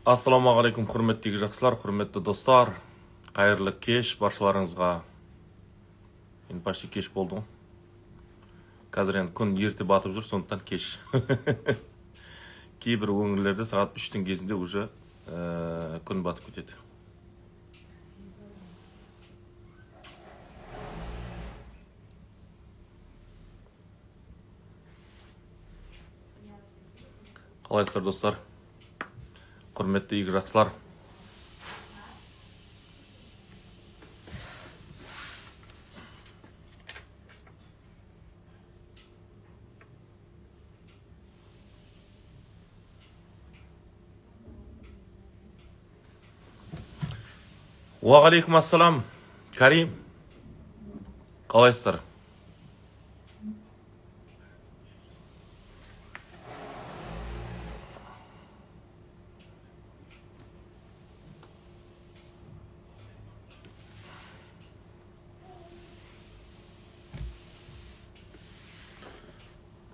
Ассалаумағалейкум, құрметті игі жақсылар, құрметті достар. Қайырлы кеш баршаларыңызға. Енді почти кеш болды ғой. Қазір енді күн ерте батып жүр, сондықтан кеш. Кейбір өңірлерде сағат 3-тің кезінде уже күн батып кетеді. Қалайсыздар, достар? Құрметті игі жақсылар. Уағалейкум ассалам, Карим. Қалайсыздар?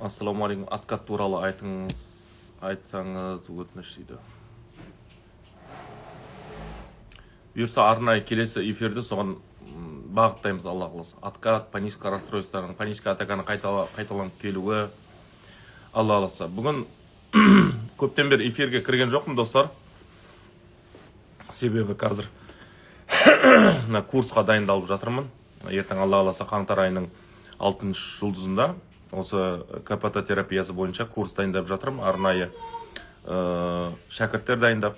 Ассалаумағалейкум, откат туралы айтыңыз, айтсаңыз өтініш дейді. Бұйырса, арнайы келесі эфирді соған бағыттаймыз, Алла қаласа. Откат, паническое расстройствоның, паническая атаканың қайталанып келуі, Алла қаласа. Бүгін көптен бері эфирге кірген жоқпын, достар. Себебі қазір мына курсқа дайындалып жатырмын. Ертең, Алла қаласа, қаңтар айының 6 жұлдызында осы КПТ терапиясы бойынша курс дайындап жатырмын. Арнайы шәкірттер дайындап,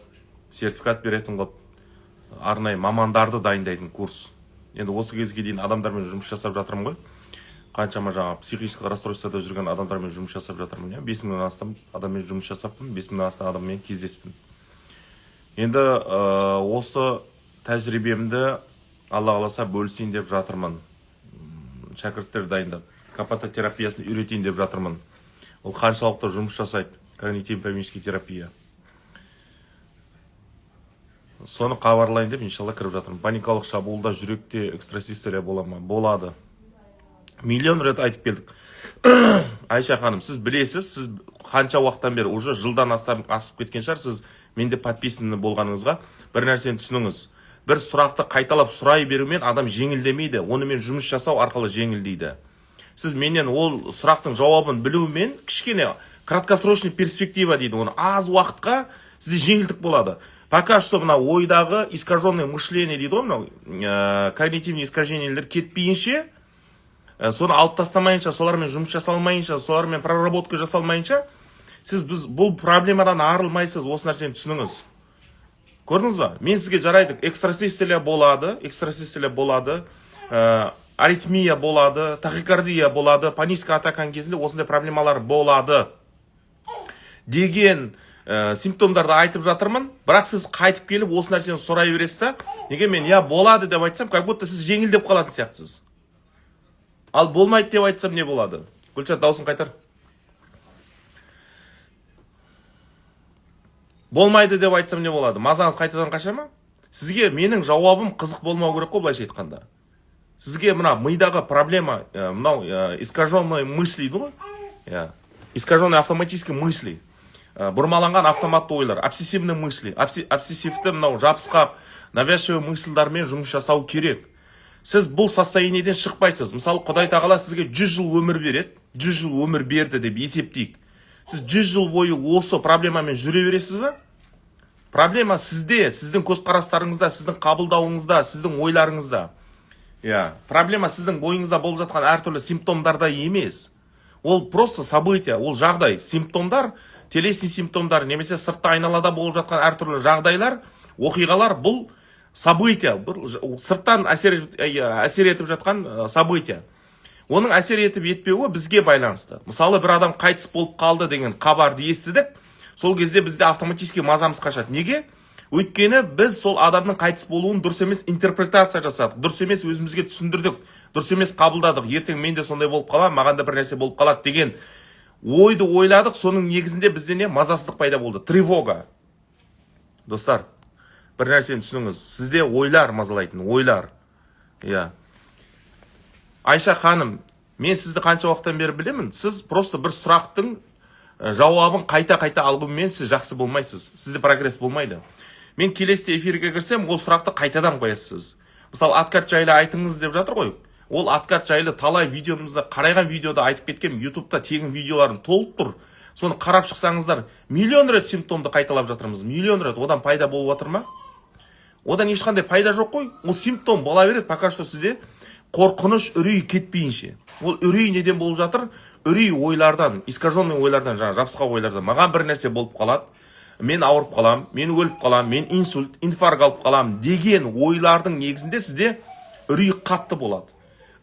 сертификат беретін қылып, арнайы мамандарды дайындайтын курс. Енді осы кезге дейін адамдармен жұмыс жасап жатырмын ғой. Қаншама жаңа психический расстройствода жүрген адамдармен жұмыс жасап жатырмын, иә. 5000-нен астам адаммен жұмыс жасаппын, 5000-нен астам адаммен кездеспін. Енді осы тәжірибемді, Алла қаласа, бөлісейін деп жатырмын. Шәкірттер дайындап, КПТ терапиясын үйретейін деп жатырмын. Ол қаншалықты жұмыс жасайды, когнитивно-поведенческий терапия. Соны хабарлайын деп, иншалла, кіріп жатырмын. Паникалық шабуылда жүректе экстрасистолия бола ма? Болады. Миллион рет айтып келдік. Айша ханым, сіз білесіз, сіз қанша уақыттан бері, уже жылдан астам асып кеткен шығар, сіз менде подписаны болғаныңызға. Бір нәрсені түсініңіз. Бір сұрақты қайталап сұрай берумен адам жеңілдемейді, онымен жұмыс жасау арқылы жеңілдейді. Сіз менен ол сұрақтың жауабын білумен кішкене краткосрочный перспектива дейді, оны аз уақытқа сізде жеңілдік болады. Пока что мына ойдағы искаженное мышление дейді ғой, мынау когнитивный искажениелер кетпейінше, соны алып тастамайынша, солармен жұмыс жасалмайынша, солармен проработка жасалмайынша, сіз біз бұл проблемадан арылмайсыз, осы нәрсені түсініңіз. Көрдіңіз ба? Мен сізге жарайды, экстрасистолия болады, экстрасистолия болады, аритмия болады, тахикардия болады, паническая атаканың кезінде осындай проблемалар болады деген симптомдарды айтып жатырмын, бірақ сіз қайтып келіп осы нәрсені сұрай бересіз да. Неге мен я болады деп айтсам, как будто сіз жеңілдеп қалатын сияқтысыз. Ал болмайды деп айтсам, не болады? Гүлшат, дауысын қайтар. Болмайды деп айтсам, не болады? Мазаңыз қайтадан қаша ма? Сізге менің жауабым қызық болмау керек қой, былайша айтқанда. Сізге мына мидағы проблема, мынау искаженные мысли дейді ғой. Иә. Искаженные автоматические мысли. Бұрмаланған автоматты ойлар, обсессивные мысли, обсессивті мынау жабысқақ, навязчивый мысльдармен жұмыс жасау керек. Сіз бұл состояниеден шықпайсыз. Мысалы, Құдай тағала сізге 100 жыл өмір береді, 100 жыл өмір берді деп есептейік. Сіз 100 жыл бойы осы проблемамен жүре бересіз бе? Проблема сізде, сіздің көзқарастарыңызда, сіздің қабылдауыңызда, сіздің ойларыңызда. Иә, проблема сіздің бойыңызда болып жатқан әртүрлі симптомдарда емес. Ол просто событие, ол жағдай. Симптомдар, телесный симптомдар немесе сыртта айналада болып жатқан әртүрлі жағдайлар, оқиғалар, бұл событие, бір сырттан әсер етіп жатқан событие. Оның әсер етіп етпеуі бізге байланысты. Мысалы, бір адам қайтыс болып қалды деген хабарды естідік, сол кезде бізде автоматически мазамыз қашады. Неге? Өйткені біз сол адамның қайтыс болуын дұрыс емес интерпретация жасадық, дұрыс емес өзімізге түсіндірдік, дұрыс емес қабылдадық. Ертең мен де сондай болып қаламын, маған да бір нәрсе болып қалады деген ойды ойладық. Соның негізінде бізде не? Мазасыздық пайда болды, тревога. Достар, бір нәрсені түсініңіз, сізде ойлар мазалайтын ойлар. Иә. Айша ханым, мен сізді қанша уақыттан бері білемін, сіз просто бір сұрақтың Жауабын қайта қайта алумен сіз жақсы болмайсыз, сізде прогресс болмайды. Мен келесі эфирге кірсем, ол сұрақты қайтадан қоясыз. Мысалы, откат жайлы айтыңыз деп жатыр ғой. Ол откат жайлы талай видеомызда, қарайған видеода айтып кеткенмін. Ютубта тегін видеоларым толып тұр, соны қарап шықсаңыздар. Миллион рет симптомды қайталап жатырмыз, миллион рет. Одан пайда болып жатыр ма? Одан ешқандай пайда жоқ қой. Ол симптом бола береді, пока что сізде қорқыныш, үрей кетпейінше. Ол үрей неден болып жатыр? Үрей ойлардан, искаженный ойлардан, жаңағы жабысқақ ойлардан. Маған бір нәрсе болып қалады, мен ауырып қалам, мен өліп қалам, мен инсульт, инфаркт алып қалам деген ойлардың негізінде сізде үрей қатты болады.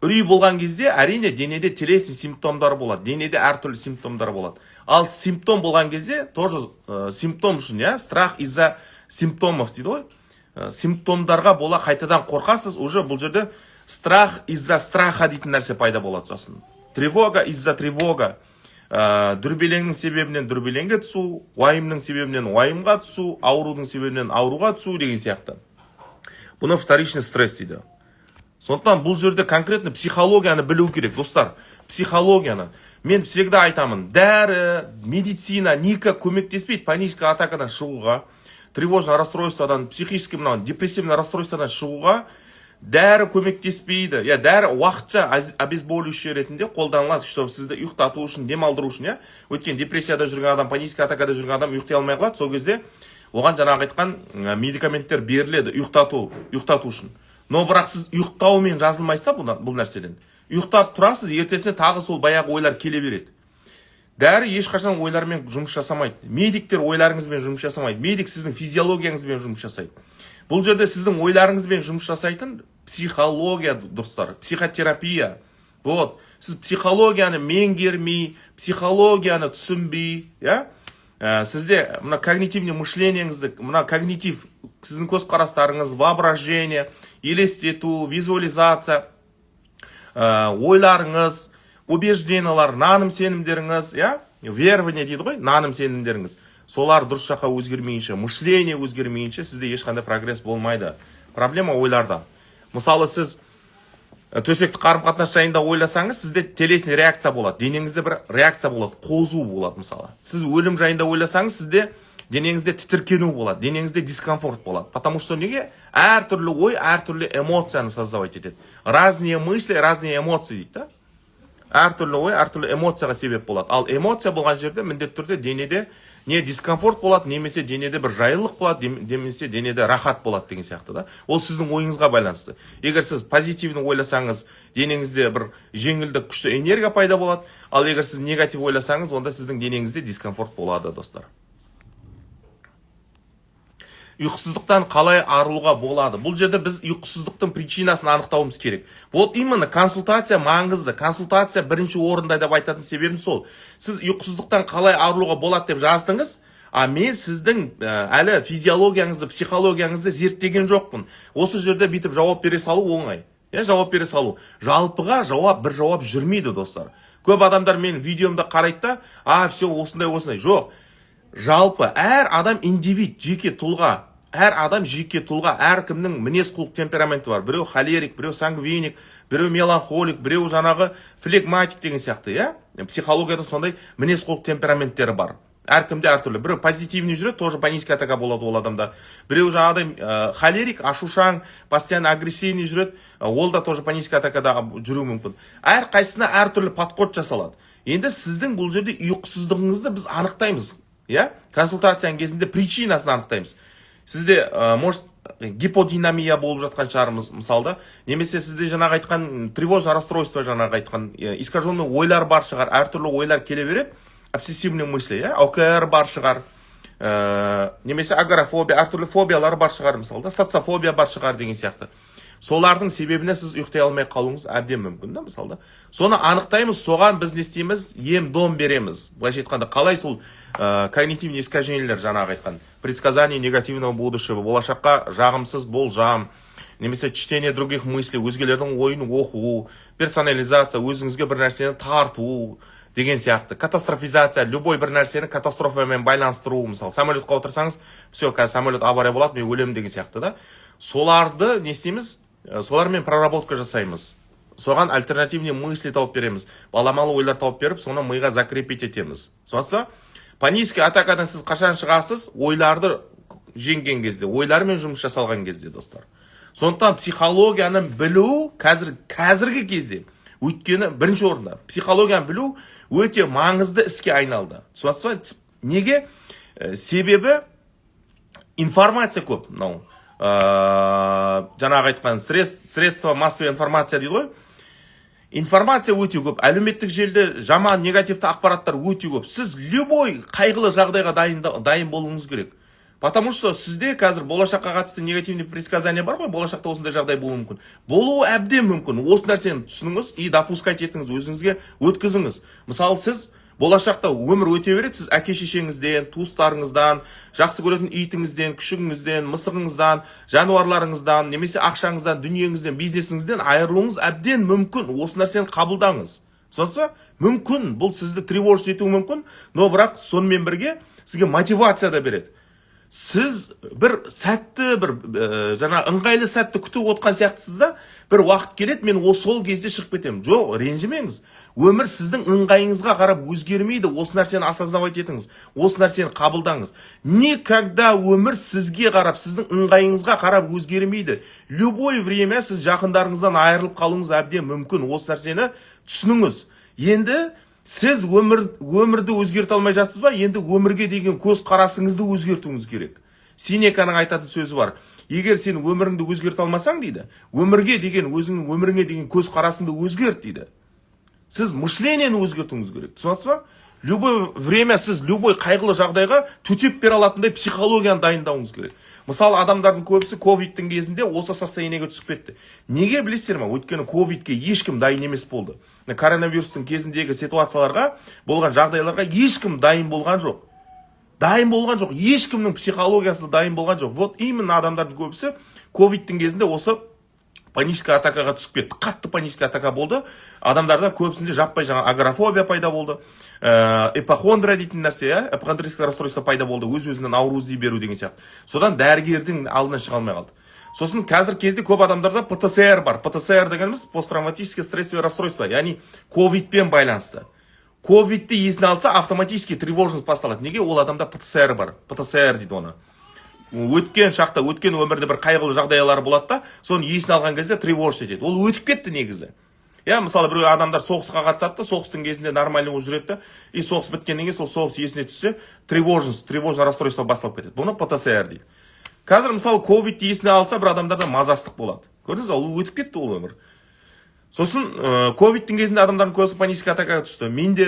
Үрей болған кезде, әрине, денеде телесный симптомдар болады, денеде әртүрлі симптомдар болады. Ал симптом болған кезде тоже симптом үшін, иә, страх из-за симптомов дейді ғой. Симптомдарға бола қайтадан қорқасыз. Уже бұл жерде страх из-за страха дейтін нәрсе пайда болады. Сосын тревога из-за тревога, дүрбелеңнің себебінен дүрбелеңге түсу, уайымның себебінен уайымға түсу, аурудың себебінен ауруға түсу деген сияқты. Бұны вторичный стресс дейді. Сондықтан бұл жерде конкретно психологияны білу керек, достар, психологияны. Мен всегда айтамын: дәрі, медицина никак көмектеспейді панический атакадан шығуға, тревожный расстройстводан, психический мынау депрессивный расстройстводан шығуға дәрі көмектеспейді. Иә, дәрі уақытша обезболивающий ретінде қолданылады, чтобы сізді ұйықтату үшін, демалдыру үшін, иә. Өйткені депрессияда жүрген адам, панический атакада жүрген адам ұйықтай алмай қалады. Сол кезде оған жаңағы айтқан медикаменттер беріледі ұйықтату үшін. Но бірақ сіз ұйықтаумен жазылмайсыз да бұл нәрседен. Ұйықтап тұрасыз, ертесіне тағы сол баяғы ойлар келе береді. Дәрі ешқашан ойлармен жұмыс жасамайды, медиктер ойларыңызбен жұмыс жасамайды. Медик сіздің физиологияңызбен жұмыс жасайды. Бұл жерде сіздің ойларыңызбен жұмыс жасайтын психология, достар, психотерапия. Вот сіз психологияны меңгермей, психологияны түсінбей, иә, сізде мына когнитивный мышлениеңізді, мына когнитив, сіздің көзқарастарыңыз, воображение, елестету, визуализация, ойларыңыз, убеждениялар, наным сенімдеріңіз, иә, верование дейді ғой, наным сенімдеріңіз, солар дұрыс жаққа өзгермейінше, мышление өзгермейінше, сізде ешқандай прогресс болмайды. Проблема ойларда. Мысалы, сіз төсектік қарым қатынас жайында ойласаңыз, сізде телесный реакция болады, денеңізде бір реакция болады, қозу болады. Мысалы, сіз өлім жайында ойласаңыз, сізде денеңізде тітіркену болады, денеңізде дискомфорт болады. Потому что неге? Әртүрлі ой әртүрлі эмоцияны создавать етеді. Разные мысли, разные эмоции дейді да. Әртүрлі ой әртүрлі эмоцияға себеп болады. Ал эмоция болған жерде міндетті түрде денеде не дискомфорт болады, немесе денеде бір жайлылық болады, немесе денеде рахат болады деген сияқты да. Ол сіздің ойыңызға байланысты. Егер сіз позитивный ойласаңыз, денеңізде бір жеңілдік, күшті энергия пайда болады. Ал егер сіз негатив ойласаңыз, онда сіздің денеңізде дискомфорт болады, достар. Ұйқысыздықтан қалай арылуға болады? Бұл жерде біз ұйқысыздықтың причинасын анықтауымыз керек. Вот именно консультация маңызды. Консультация бірінші орында деп айтатын себебім сол. Сіз «ұйқысыздықтан қалай арылуға болады» деп жаздыңыз, а мен сіздің әлі физиологияңызды, психологияңызды зерттеген жоқпын. Осы жерде бүйтіп жауап бере салу оңай, иә, жауап бере салу. Жалпыға жауап, бір жауап жүрмейді, достар. Көп адамдар менің видеомды қарайды да: «А, все, осындай, осындай». Жоқ, жалпы әр адам индивид, жеке тұлға. Әр адам жеке тұлға, әркімнің мінез құлық темпераменті бар. Біреу холерик, біреу сангвиник, біреу меланхолик, біреу жаңағы флегматик деген сияқты, иә. Психологияда сондай мінез құлық темпераменттері бар. Әркімде әртүрлі. Біреу позитивный жүреді, тоже паническая атака болады ол адамда. Біреу жаңағыдай холерик, ашушаң, постоянно агрессивный жүреді, ол да тоже паническая атакада жүруі мүмкін. Әрқайсысына әртүрлі подход жасалады. Енді сіздің бұл жерде ұйқысыздығыңызды біз анықтаймыз, иә, консультацияның кезінде причинасын анықтаймыз. Сізде может, гиподинамия болып жатқан шығар, мысалы да, немесе сізде жаңағы айтқан тревожное расстройство, жаңағы айтқан искаженный ойлар бар шығар, әртүрлі ойлар келе береді, обсессивный мысли, иә, ОКР бар шығар, немесе агорафобия, әртүрлі фобиялар бар шығар, мысалы да, социофобия бар шығар деген сияқты. Солардың себебіне сіз ұйықтай алмай қалуыңыз әбден мүмкін да, мысалы да. Соны анықтаймыз, соған біз не істейміз? Ем дом береміз. Былайша айтқанда, қалай сол когнитивный искажениелер, жаңағы айтқан предсказание негативного будущего, болашаққа жағымсыз болжам, немесе чтение других мыслей, өзгелердің ойын оқу, персонализация, өзіңізге бір нәрсені тарту деген сияқты, катастрофизация, любой бір нәрсені катастрофамен байланыстыру. Мысалы, самолетқа отырсаңыз, все, қазір самолет авария болады, мен өлемін деген сияқты да. Соларды не істейміз? Солармен проработка жасаймыз. Соған альтернативный мысли тауып береміз, баламалы ойлар тауып беріп, соны миға закрепить етеміз. Түсінесіз? Панический атакадан сіз қашан шығасыз? Ойларды жеңген кезде, ойлармен жұмыс жасалған кезде, достар. Сондықтан психологияны білу қазіргі кезде, өйткені бірінші орында психологияны білу өте маңызды іске айналды. Түсінесіз ба? Неге? Себебі информация көп. Мынау жаңағы айтқан средства массовой информация дейді ғой, информация өте көп. Әлеуметтік желіде жаман, негативті ақпараттар өте көп. Сіз любой қайғылы жағдайға дайын болуыңыз керек, потому что сізде қазір болашаққа қатысты негативный предсказание бар ғой. Болашақта осындай жағдай болуы мүмкін, болуы әбден мүмкін. Осы нәрсені түсініңіз и допускать етіңіз, өзіңізге өткізіңіз. Мысалы, сіз болашақта, өмір өте береді, сіз әке шешеңізден, туыстарыңыздан, жақсы көретін итіңізден, күшігіңізден, мысығыңыздан, жануарларыңыздан немесе ақшаңыздан, дүниеңізден, бизнесіңізден айырылуыңыз әбден мүмкін. Осы нәрсені қабылдаңыз. Түсінесіз ба? Мүмкін, бұл сізді тревожить етуі мүмкін, но бірақ сонымен бірге сізге мотивация да береді. Сіз бір сәтті, бір жаңа ыңғайлы сәтті күтіп отқан сияқтысыз да. Бір уақыт келеді, мен сол кезде шығып кетемін. Жоқ, ренжімеңіз, өмір сіздің ыңғайыңызға қарап өзгермейді. Осы нәрсені осознавать етіңіз, осы нәрсені қабылдаңыз. Никогда өмір сізге қарап, сіздің ыңғайыңызға қарап өзгермейді. Любой время сіз жақындарыңыздан айырылып қалуыңыз әбден мүмкін. Осы нәрсені түсініңіз. Енді сіз өмірді өзгерте алмай жатсыз ба? Енді өмірге деген көз қарасыңызды өзгертуіңіз керек. Сенеканың айтатын сөзі бар: «Егер сен өміріңді өзгерте алмасаң, – дейді, – өмірге деген, өзіңнің өміріңе деген көз қарасыңды өзгерт», – дейді. Сіз мышление ні өзгертуіңіз керек. Түсінесіз ба? Любой время сіз любой қайғылы жағдайға төтеп бере алатындай психологияны дайындауыңыз керек. Мысалы, адамдардың көбісі ковидтің кезінде осы состояние ге түсіп кетті. Неге, білесіздер ма? Өйткені ковидке ешкім дайын емес болды. Мына коронавирустың кезіндегі ситуацияларға, болған жағдайларға ешкім дайын болған жоқ, дайын болған жоқ. Ешкімнің психологиясы дайын болған жоқ. Вот именно адамдардың көбісі ковидтің кезінде осы паническая атакаға түсіп кетті. Қатты паническая атака болды адамдарда. Көбісінде жаппай жаңа агорафобия пайда болды, ипохондрия дейтін нәрсе, иә, ипохондрическое расстройство пайда болды, өз өзінен ауру іздей беру деген сияқты. Содан дәрігердің алдына шыға алмай қалды. Сосын қазір кезде көп адамдарда ПТСР бар. ПТСР дегеніміз посттравматическое стрессовое расстройство, яғни ковидпен байланысты. Ковидті есіне алса, автоматически тревожность басталады. Неге? Ол адамда ПТСР бар, ПТСР дейді оны. Өткен шақта, өткен өмірде бір қайғылы жағдайлар болады да, соны есіне алған кезде тревожить етеді. Ол өтіп кетті негізі, иә. Мысалы, біреу, адамдар соғысқа қатысады да, соғыстың кезінде нормальный болып жүреді да, и соғыс біткеннен кейін сол соғыс есіне түссе, тревожность, тревожное расстройство басталып кетеді. Бұны ПТСР дейді. Қазір, мысалы, ковидті есіне алса, бір адамдарда мазасыздық болады. Көрдіңіз ба? Ол өтіп кетті ол өмір. Сосын ковидтің кезінде адамдардың көбісі панический атакаға түсті. Менде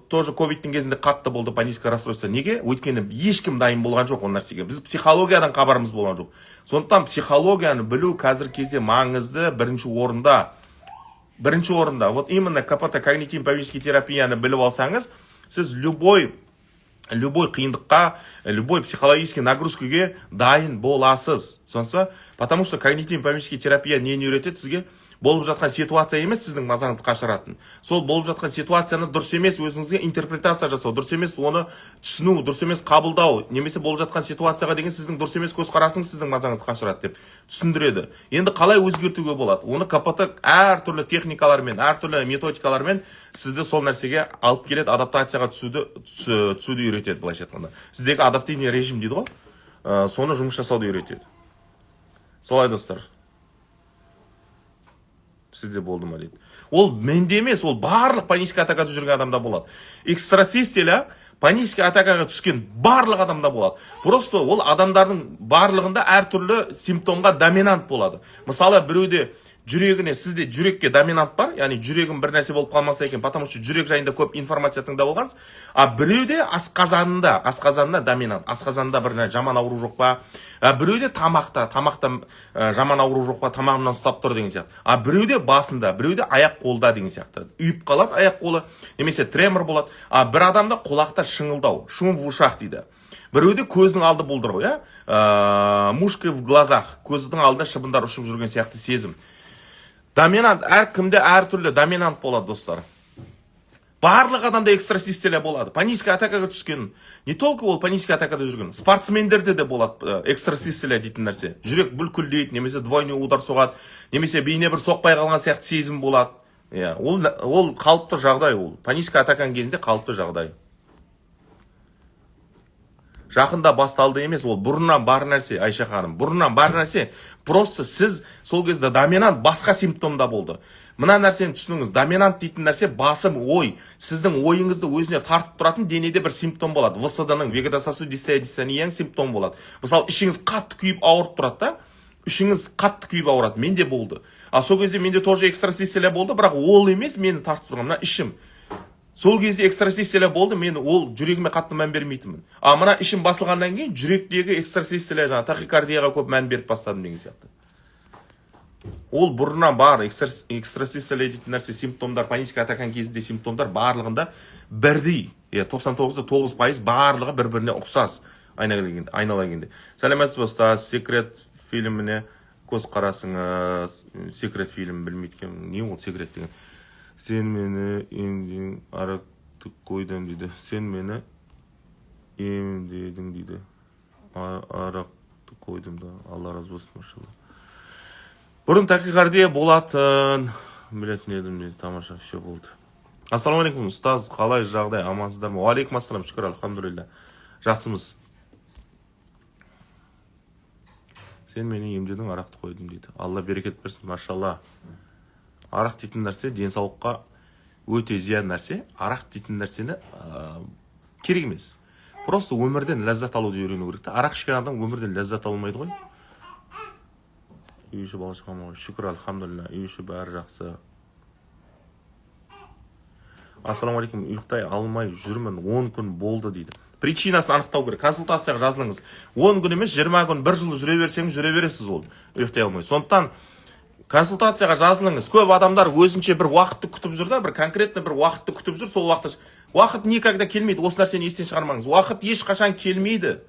тоже ковидтің кезінде қатты болды паническое расстройство. Неге? Өйткені ешкім дайын болған жоқ ол нәрсеге, біз психологиядан хабарымыз болған жоқ. Сондықтан психологияны білу қазіргі кезде маңызды, бірінші орында, бірінші орында. Вот именно КПТ, когнитивно поведенческий терапияны біліп алсаңыз, сіз любой қиындыққа, любой психологический нагрузка ге дайын боласыз. Түсінесіз ба? Потому что когнитивно поведенческий терапия нені үйретеді сізге? Болып жатқан ситуация емес сіздің мазаңызды қашыратын, сол болып жатқан ситуацияны дұрыс емес өзіңізге интерпретация жасау, дұрыс емес оны түсіну, дұрыс емес қабылдау немесе болып жатқан ситуацияға деген сіздің дұрыс емес көзқарасыңыз сіздің мазаңызды қашырады деп түсіндіреді. Енді қалай өзгертуге болады оны? КПТ әртүрлі техникалармен, әртүрлі методикалармен сізді сол нәрсеге алып келеді, адаптацияға түсуді үйретеді. Былайша айтқанда, сіздегі адаптивный режим дейді ғой, соны жұмыс жасауды үйретеді. Солай, достар. Сізде болды ма дейді. Ол менде емес, ол барлық панический атакада жүрген адамда болады. Экстрасистолия, панический атакаға түскен барлық адамда болады. Просто ол адамдардың барлығында әртүрлі симптомға доминант болады. Мысалы, біреуде жүрегіне, сізде жүрекке доминант бар, яғни жүрегім бір нәрсе болып қалмаса екен, потому что жүрек жайында көп информация тыңдап алғансыз. А біреуде асқазанында доминант, асқазанында бір жаман ауру жоқ па. А біреуде тамақта жаман ауру жоқ па, тамағымнан ұстап тұр деген сияқты. А біреуде басында, біреуде аяқ қолда деген сияқты, үйіп қалады аяқ қолы немесе тремор болады. А бір адамда құлақта шыңылдау, шум в ушах дейді. Біреуде көздің алды бұлдырау, иә, мушки в глазах, көздің алдында шыбындар ұшып жүрген сияқты сезім. Доминант әркімде әртүрлі доминант болады, достар. Барлық адамда экстрасистолия болады. Паническая атакаға түскен, не только ол паническая атакада жүрген, спортсмендерде де болады экстрасистолия дейтін нәрсе. Жүрек бүлкілдейді, немесе двойной удар соғады, немесе бейне бір соқпай қалған сияқты сезім болады. Иә, ол қалыпты жағдай ол. Паническая атаканың кезінде қалыпты жағдай. Жақында басталды емес, ол бұрыннан бар нәрсе, Айша ханым. Бұрыннан бар нәрсе. Просто сіз сол кезде доминант басқа симптомда болды. Мына нәрсені түсініңіз. Доминант дейтін нәрсе басым ой. Сіздің ойыңызды өзіне тартып тұратын денеде бір симптом болады. ВСД-ның, вегетососудистая дистонияның симптомы болады. Мысалы, ішіңіз қатты күйіп ауырып тұрады да, ішіңіз қатты күйіп ауырады. Менде болды. А сол кезде менде тоже экстрасистолия болды, бірақ ол емес мені тартып тұрған, мына ішім. Сол кезде экстрасистолия болды, мен ол жүрегіме қатты мән бермейтінмін. А мына ішім басылғаннан кейін жүректегі экстрасистолия, жаңа тахикардияға көп мән беріп бастадым деген сияқты. Ол бұрыннан бар экстрасистолия дейтін нәрсе, симптомдар, паническая атаканың кезінде симптомдар барлығында бірдей. Иә, 99,9% барлығы бір-біріне ұқсас айнала келгенде. Сәлеметсіз бе, ұстаз, «Секрет» фильміне көзқарасыңыз? «Секрет» фильм білмейді екенмін. Не ол «Секрет» деген? Сен мені емдедің, арақты қойдым дейді. Сен мені емдедің дейді. Арақты қойдым да. Алла разы болсын, машалла. Бұрын тахикардия болатын, білетін едім дейді. Тамаша, все болды. Ассалаумағалейкум, ұстаз, қалай жағдай, амансыздар ма? Уағалейкум ассалам, шүкір, альхамдулилля. Жақсымыз. Сен мені емдедің, арақты қойдым дейді. Алла берекет берсін, машалла. Арақ дейтін нәрсе денсаулыққа өте зиян нәрсе. Арақ дейтін нәрсені керек емес. Просто өмірден ләззат алуды үйрену керек та. Арақ ішкен адам өмірден ләззат ала алмайды ғой. Үй іші, бала шағам ғой. Шүкір, альхамдулилля, үй іші бәрі жақсы. Ассалаумағалейкум, ұйықтай алмай жүрмін, 10 күн болды дейді. Причинасын анықтау керек. Консультацияға жазылыңыз. 10 күн емес, 20 күн, бір жыл жүре берсеңіз, жүре бересіз ол. Ұйықтай алмай. Сондықтан консультацияға жазылыңыз. Көп адамдар өзінше бір уақытты күтіп жүр да, бір конкретно бір уақытты күтіп жүр, сол уақытты. Уақыт никогда келмейді. Осы нәрсені естен шығармаңыз. Уақыт ешқашан келмейді.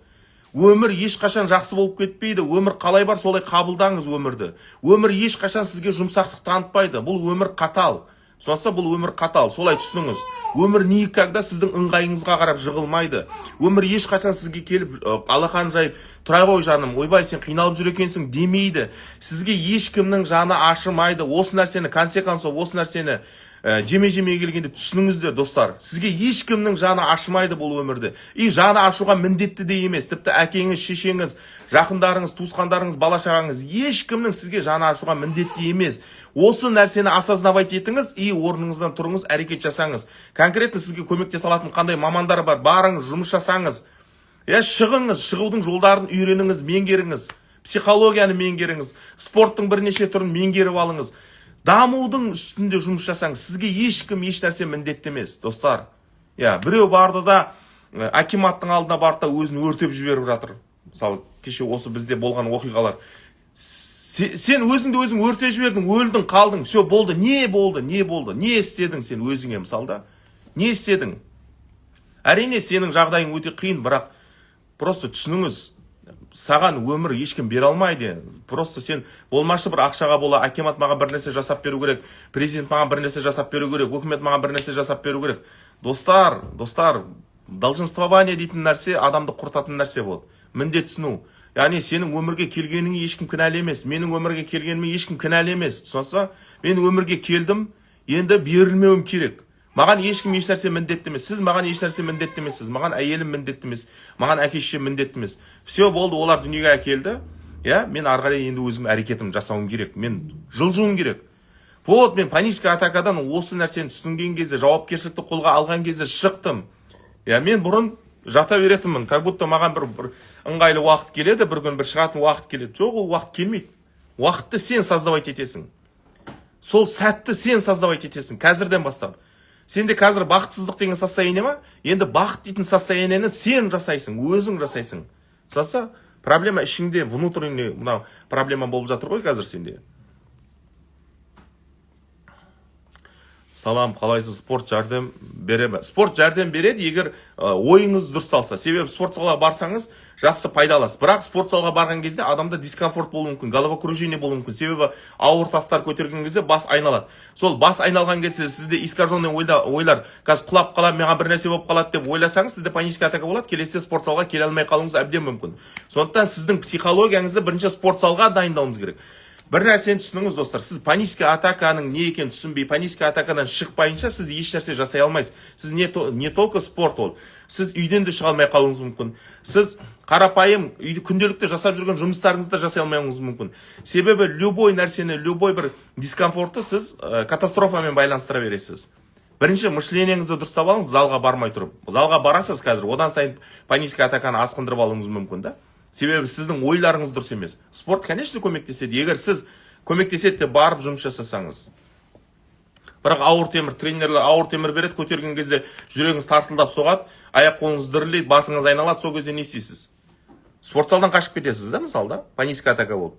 Өмір ешқашан жақсы болып кетпейді. Өмір қалай бар, солай қабылдаңыз өмірді. Өмір ешқашан сізге жұмсақтық танытпайды. Бұл өмір қатал. Сонса бұл өмір қатал. Солай түсініңіз. Өмір никогда сіздің ыңғайыңызға қарап жығылмайды. Өмір ешқашан сізге келіп алақан жайып, тұра ғой жаным, ойбай сен қиналып жүр екенсің демейді. Сізге ешкімнің жаны ашымайды. Осы нәрсені, конце концов, осы нәрсені жеме-жеме келгенде түсініңіздер, достар. Сізге ешкімнің жаны ашымайды бұл өмірде. И жаны ашуға міндетті де емес. Тіпті әкеңіз, шешеңіз, жақындарыңыз, туысқандарыңыз, бала шағаңыз, ешкімнің сізге жаны ашуға міндетті емес. Осы нәрсені осознавать етіңіз и орныңыздан тұрыңыз, әрекет жасаңыз. Конкретно сізге көмектесе алатын қандай мамандар бар, барыңыз, жұмыс жасаңыз. Я шығыңыз, шығудың жолдарын үйреніңіз, меңгеріңіз. Психологияны меңгеріңіз, спорттың бірнеше түрін меңгеріп алыңыз. Дамудың үстінде жұмыс жасаңыз. Сізге ешкім еш нәрсе міндетті емес, достар. Я, біреу барды да акиматтың алдына барды да өзін өртеп жіберіп жатыр. Мысалы, кеше осы бізде болған оқиғалар. Сен өзіңді өзің өртеп жібердің, өлдің, қалдың, все болды. Не болды, не болды, не істедің сен өзіңе, мысалы да? Не істедің? Әрине, сенің жағдайың өте қиын, бірақ просто түсініңіз, саған өмір ешкім бере алмайды. Просто сен болмашы бір ақшаға бола акимат маған бір нәрсе жасап беру керек, президент маған бір нәрсе жасап беру керек, өкімет маған бір нәрсе жасап беру керек. Достар, достар, долженствование дейтін нәрсе адамды құртатын нәрсе болады. Міндет түсіну. Яғни сенің өмірге келгеніңе ешкім кінәлі емес. Менің өмірге келгеніме ешкім кінәлі емес. Түсінсіз? Мен өмірге келдім, енді берілмеуім керек. Маған ешкім еш нәрсе міндетті емес. Сіз маған еш нәрсе міндетті емессіз. Маған әйелім міндетті емес. Маған әке шешем міндетті емес. Все болды, олар дүниеге әкелді. Я, мен ары қарай енді өзім әрекетім жасауым керек. Мен жылжуым керек. Вот мен паническая атакадан осы нәрсені түсінген кезде, жауапкершілікті қолға алған кезде шықтым. Я, мен бұрын жата беретінмін, как будто маған бір ыңғайлы уақыт келеді, бір күн бір шығатын уақыт келеді. Жоқ, ол уақыт келмейді. Уақытты сен создавать етесің. Сол сәтті сен создавать етесің қазірден бастап. Сенде қазір бақытсыздық деген состояние ма? Енді бақыт дейтін состояниені сен жасайсың, өзің жасайсың. Соса, проблема ішіңде, внутренний мынау проблема болып жатыр ғой қазір сенде. Салам, қалайсыз? Спорт жәрдем бере ме? Спорт жәрдем береді, егер ойыңыз дұрысталса. Себебі спорт залға барсаңыз, жақсы пайда аласыз. Бірақ спорт залға барған кезде адамда дискомфорт болуы мүмкін, головокружение болуы мүмкін. Себебі ауыр тастар көтерген кезде бас айналады. Сол бас айналған кезде сізде искаженный ойлар, қазір құлап қаламын, маған бір нәрсе болып қалады деп ойласаңыз, сізде паническая атака болады, келесіде спорт залға келе алмай қалуыңыз әбден мүмкін. Сондықтан сіздің психологияңызды бірінші спорт залға дайындауыңыз керек. Бір нәрсені түсініңіз, достар, сіз паническая атаканың не екенін түсінбей, паническая атакадан шықпайынша сіз еш нәрсе жасай алмайсыз. Сіз не только спорт ол, сіз үйден де шыға алмай қалуыңыз мүмкін. Сіз қарапайым үйде күнделікті жасап жүрген жұмыстарыңызды да жасай алмауыңыз мүмкін. Себебі любой нәрсені, любой бір дискомфортты сіз катастрофамен байланыстыра бересіз. Бірінші мышлениеңізді дұрыстап алыңыз, залға бармай тұрып. Залға барасыз қазір, одан сайын паническая атаканы асқындырып алуыңыз мүмкін да. Себебі сіздің ойларыңыз дұрыс емес. Спорт, конечно, көмектеседі. Егер сіз көмектеседі деп барып жұмыс жасасаңыз. Бірақ ауыр темір, тренерлер ауыр темір береді, көтерген кезде жүрегіңіз тарсылдап соғады, аяқ қолыңыз дірілдейді, басыңыз айналады, сол кезде не істейсіз? Спорт залдан қашып кетесіз да, мысалы да, паническая атака болып.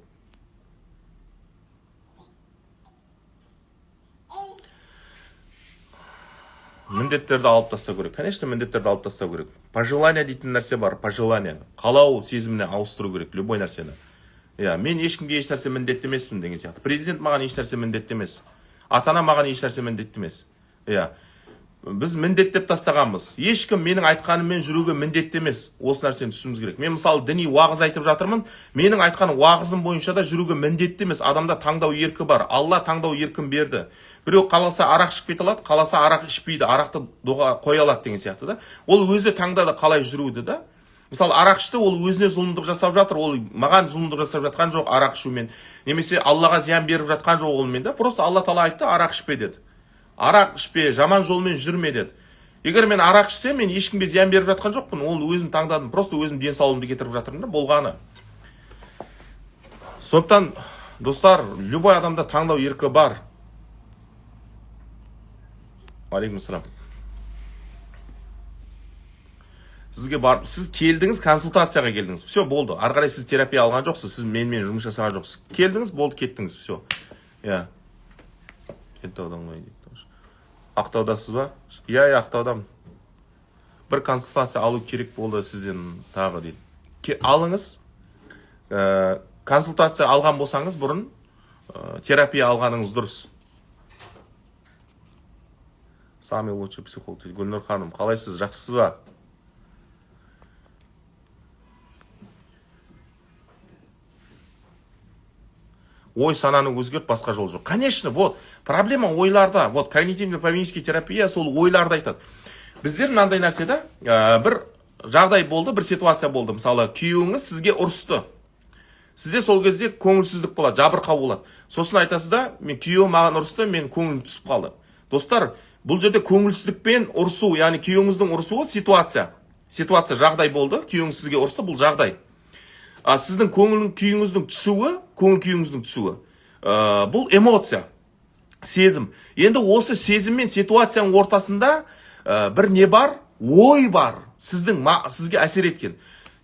Міндеттерді алып тастау керек. Конечно, міндеттерді алып тастау керек. Пожелание дейтін нәрсе бар, пожелание. Қалау сезіміне ауыстыру керек любой нәрсені. Иә, мен ешкімге еш нәрсе міндетті емеспін деген сияқты. Президент маған еш нәрсе міндетті емес. Ата-ана маған еш нәрсе міндетті емес. Иә. Біз міндеттеп тастағанбыз. Ешкім менің айтқаныммен жүруге міндетті емес. Осы нәрсені түсінуіміз керек. Мен мысалы діни уағыз айтып жатырмын. Менің айтқан уағызым бойынша да жүруге міндетті емес. Адамда таңдау еркі бар. Алла таңдау еркін берді. Біреу қаласа арақ ішіп кете алады, қаласа арақ ішпейді, арақты доға қоя алады деген сияқты да. Ол өзі таңдады қалай жүруді да. Мысалы арақ ішті, ол өзіне зұлымдық жасап жатыр, ол маған зұлымдық жасап жатқан жоқ арақ ішумен. Немесе Аллаға зиян беріп жатқан жоқ онымен да. Просто Алла тағала айтты, арақ ішпе деді. Арақ ішпе, жаман жолмен жүрме деді. Егер мен арақ ішсем, мен ешкімге зиян беріп жатқан жоқпын, ол өзім таңдадым, просто өзім денсаулығымды кетіріп жатырмын да, болғаны. Сондықтан, достар, любой адамда таңдау еркі бар. Алейкум. Сізге барып, сіз келдіңіз, консультацияға келдіңіз. Все, болды. Ары қарай сіз терапия алған жоқсыз, сіз менімен жұмыс жасаған жоқсыз. Келдіңіз, болды, кеттіңіз, все. Иә. Кентаудан ғой дейді. Ақтаудасыз ба? Иә, иә, Ақтаудамын. Бір консультация алу керек болды сізден тағы дейді. Алыңыз. Консультация алған болсаңыз бұрын, терапия алғаныңыз дұрыс. Самый лучший психолог дейді. Гүлнұр ханым, қалайсыз, жақсысыз ба? Ой сананы өзгерт, басқа жол жоқ. Конечно, вот, проблема ойларда. Вот, когнитивно-поведенческий терапия сол ойларды айтады. Біздер мынандай нәрсе да, бір жағдай болды, бір ситуация болды. Мысалы, күйеуіңіз сізге ұрысты. Сізде сол кезде көңілсіздік болады, жабырқау болады. Сосын айтасыз да, мен күйеуім маған ұрысты, мен көңілім түсіп қалды. Достар, бұл жерде көңілсіздікпен ұрысу, яғни күйеуіңіздің ұрысуы ситуация. Ситуация, жағдай болды, күйеуіңіз сізге ұрысты, бұл жағдай. А сіздің көңіл күйіңіздің түсуі, көңіл күйіңіздің түсуі, бұл эмоция, сезім. Енді осы сезім мен ситуацияның ортасында, бір не бар? Ой бар, сізге әсер еткен.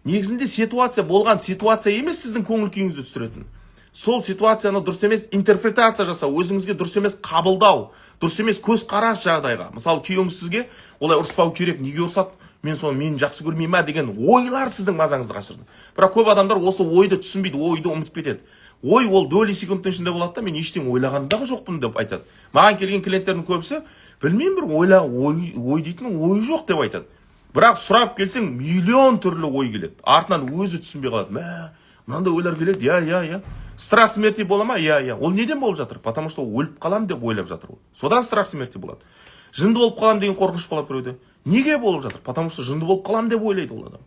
Негізінде ситуация болған ситуация емес сіздің көңіл күйіңізді түсіретін. Сол ситуацияны дұрыс емес интерпретация жасау, өзіңізге дұрыс емес қабылдау, дұрыс емес көзқарас жағдайға. Мысалы, күйеуіңіз сізге олай ұрыспау керек, неге ұрысады? Мен соны мені жақсы көрмей ма деген ойлар сіздің мазаңызды қашырды. Бірақ көп адамдар осы ойды түсінбейді, ойды ұмытып кетеді. Ой ол доли секундтың ішінде болады да, мен ештеңе ойлаған да жоқпын деп айтады. Маған келген клиенттердің көбісі, білмеймін, бір ойла, ой, ой дейтін ой жоқ деп айтады. Бірақ сұрап келсең, миллион түрлі ой келеді. Артынан өзі түсінбей қалады. Мә, мынандай ойлар келеді, иә, иә, иә. Страх смерти бола ма? Иә, иә. Ол неден болып жатыр? Потому что өліп қалам деп ойлап жатыр ол. Содан страх смерти болады. Жынды болып қалам деген қорқыныш болады біреуде. Неге болып жатыр? Потому что жынды болып қалам деп ойлайды ол адам.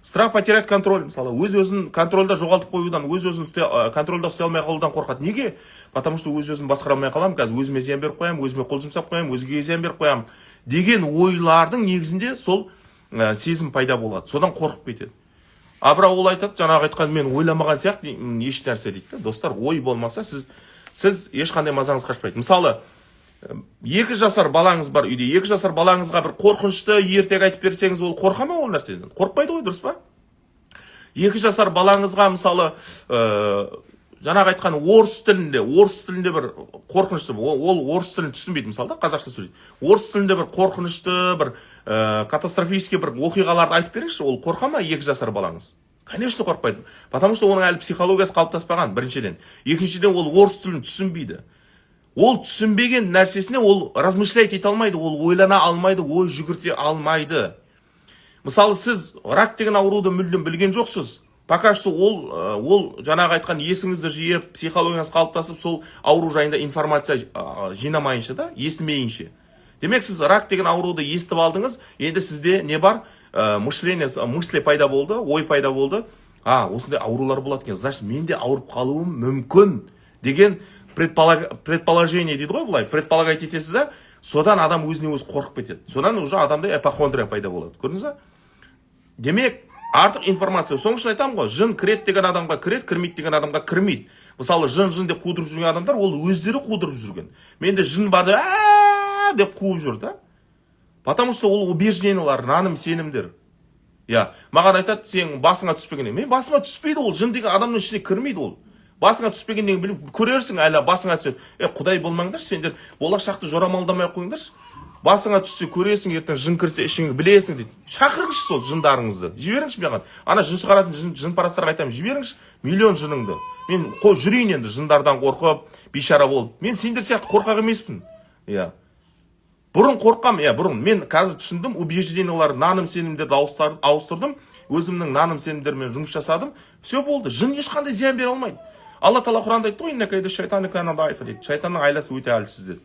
Страх потерять контроль, мысалы, өз-өзін контрольда жоғалтып қоюдан, өз-өзін контрольда ұстай алмай қалудан қорқады. Неге? Потому что өз-өзін басқара алмай қалам, қазір өзіме зиян беріп қоямын, өзіме қол жұмсап қоямын, өзгеге зиян беріп қоямын деген ойлардың негізінде сол сезім пайда болады. Содан қорқып кетеді. А бірақ ол айтады, жаңағы айтқан мен ойламаған сияқты еш нәрсе дейді да. Достар, ой болмаса сіз ешқандай мазаңыз қашпайды. Мысалы, 2 жасар балаңыз бар үйде, 2 жасар балаңызға бір қорқынышты ертегі айтып берсеңіз, ол қорқа ма ол нәрседен? Қорықпайды ғой, дұрыс па? 2 жасар балаңызға, мысалы, Жаңағы айтқан орыс тілінде бір қорқынышты, ол орыс тілін түсінбейді мысалы да, қазақша сөйлейді. Орыс тілінде бір қорқынышты, бір катастрофический бір оқиғаларды айтып беріңізші, ол қорқа ма 2 жасар балаңыз? Конечно, қорықпайды, потому что оның әлі психологиясы қалыптаспаған, біріншіден. Екіншіден, ол орыс тілін түсінбейді. Ол түсінбеген нәрсесіне ол размышлять ете алмайды, ол ойлана алмайды, ой жүгірте алмайды. Мысалы, сіз рак деген ауруды мүлдем білген жоқсыз пока что. Ол жаңағы айтқан есіңізді жиып, психологияңыз қалыптасып, сол ауру жайында информация жинамайынша да, естімейінше. Демек, сіз рак деген ауруды естіп алдыңыз. Енді сізде не бар? Мышление, мысли пайда болды, ой пайда болды: а, осындай аурулар болады екен, значит, мен де ауырып қалуым мүмкін деген предположение дейді ғой, былай предполагать етесіз да. Содан адам өзіне өзі қорқып кетеді, содан уже адамда ипохондрия пайда болады, көрдіңіз ба? Демек, артық информация. Сол үшін айтамын ғой, жын кіреді деген адамға кіреді, кірмейді деген адамға кірмейді. Мысалы, жын, жын деп қудырып жүрген адамдар, ол өздері қудырып жүрген. Менде жын бар деп, «ә» деп қуып жүр да, потому что ол убеждениялар, наным сенімдер иә. Маған айтады: «Сен басыңа түспегеннен». Мен басыма түспейді ол. Жын деген адамның ішіне кірмейді. Ол басыңа түспегеннен кейін көрерсің, әлі басыңа түседі. Е, құдай болмаңдаршы сендер, болашақты жорамалдамай ақ қойыңдаршы. Басыңа түссе көресің, ертең жын кірсе ішіңе, білесің дейді. Шақырыңызшы сол жындарыңызды, жіберіңізші маған. Ана жын шығаратын жынпарастарға айтамын: жіберіңізші миллион жыныңды, мен қой жүрейін енді жындардан қорқып, бейшара болып. Мен сендер сияқты қорқақ емеспін. Иә, бұрын қорққам, иә, бұрын. Мен қазір түсіндім, убеждениялар, наным сенімдерді ауыстырдым, өзімнің наным сенімдеріммен жұмыс жасадым, все, болды. Жын ешқандай зиян бере алмайды. Алла Тағала Құранда айтты ғой: «Инна кайда шайтаны кана даифа», – дейді. Шайтанның айласы өте әлсіз деді.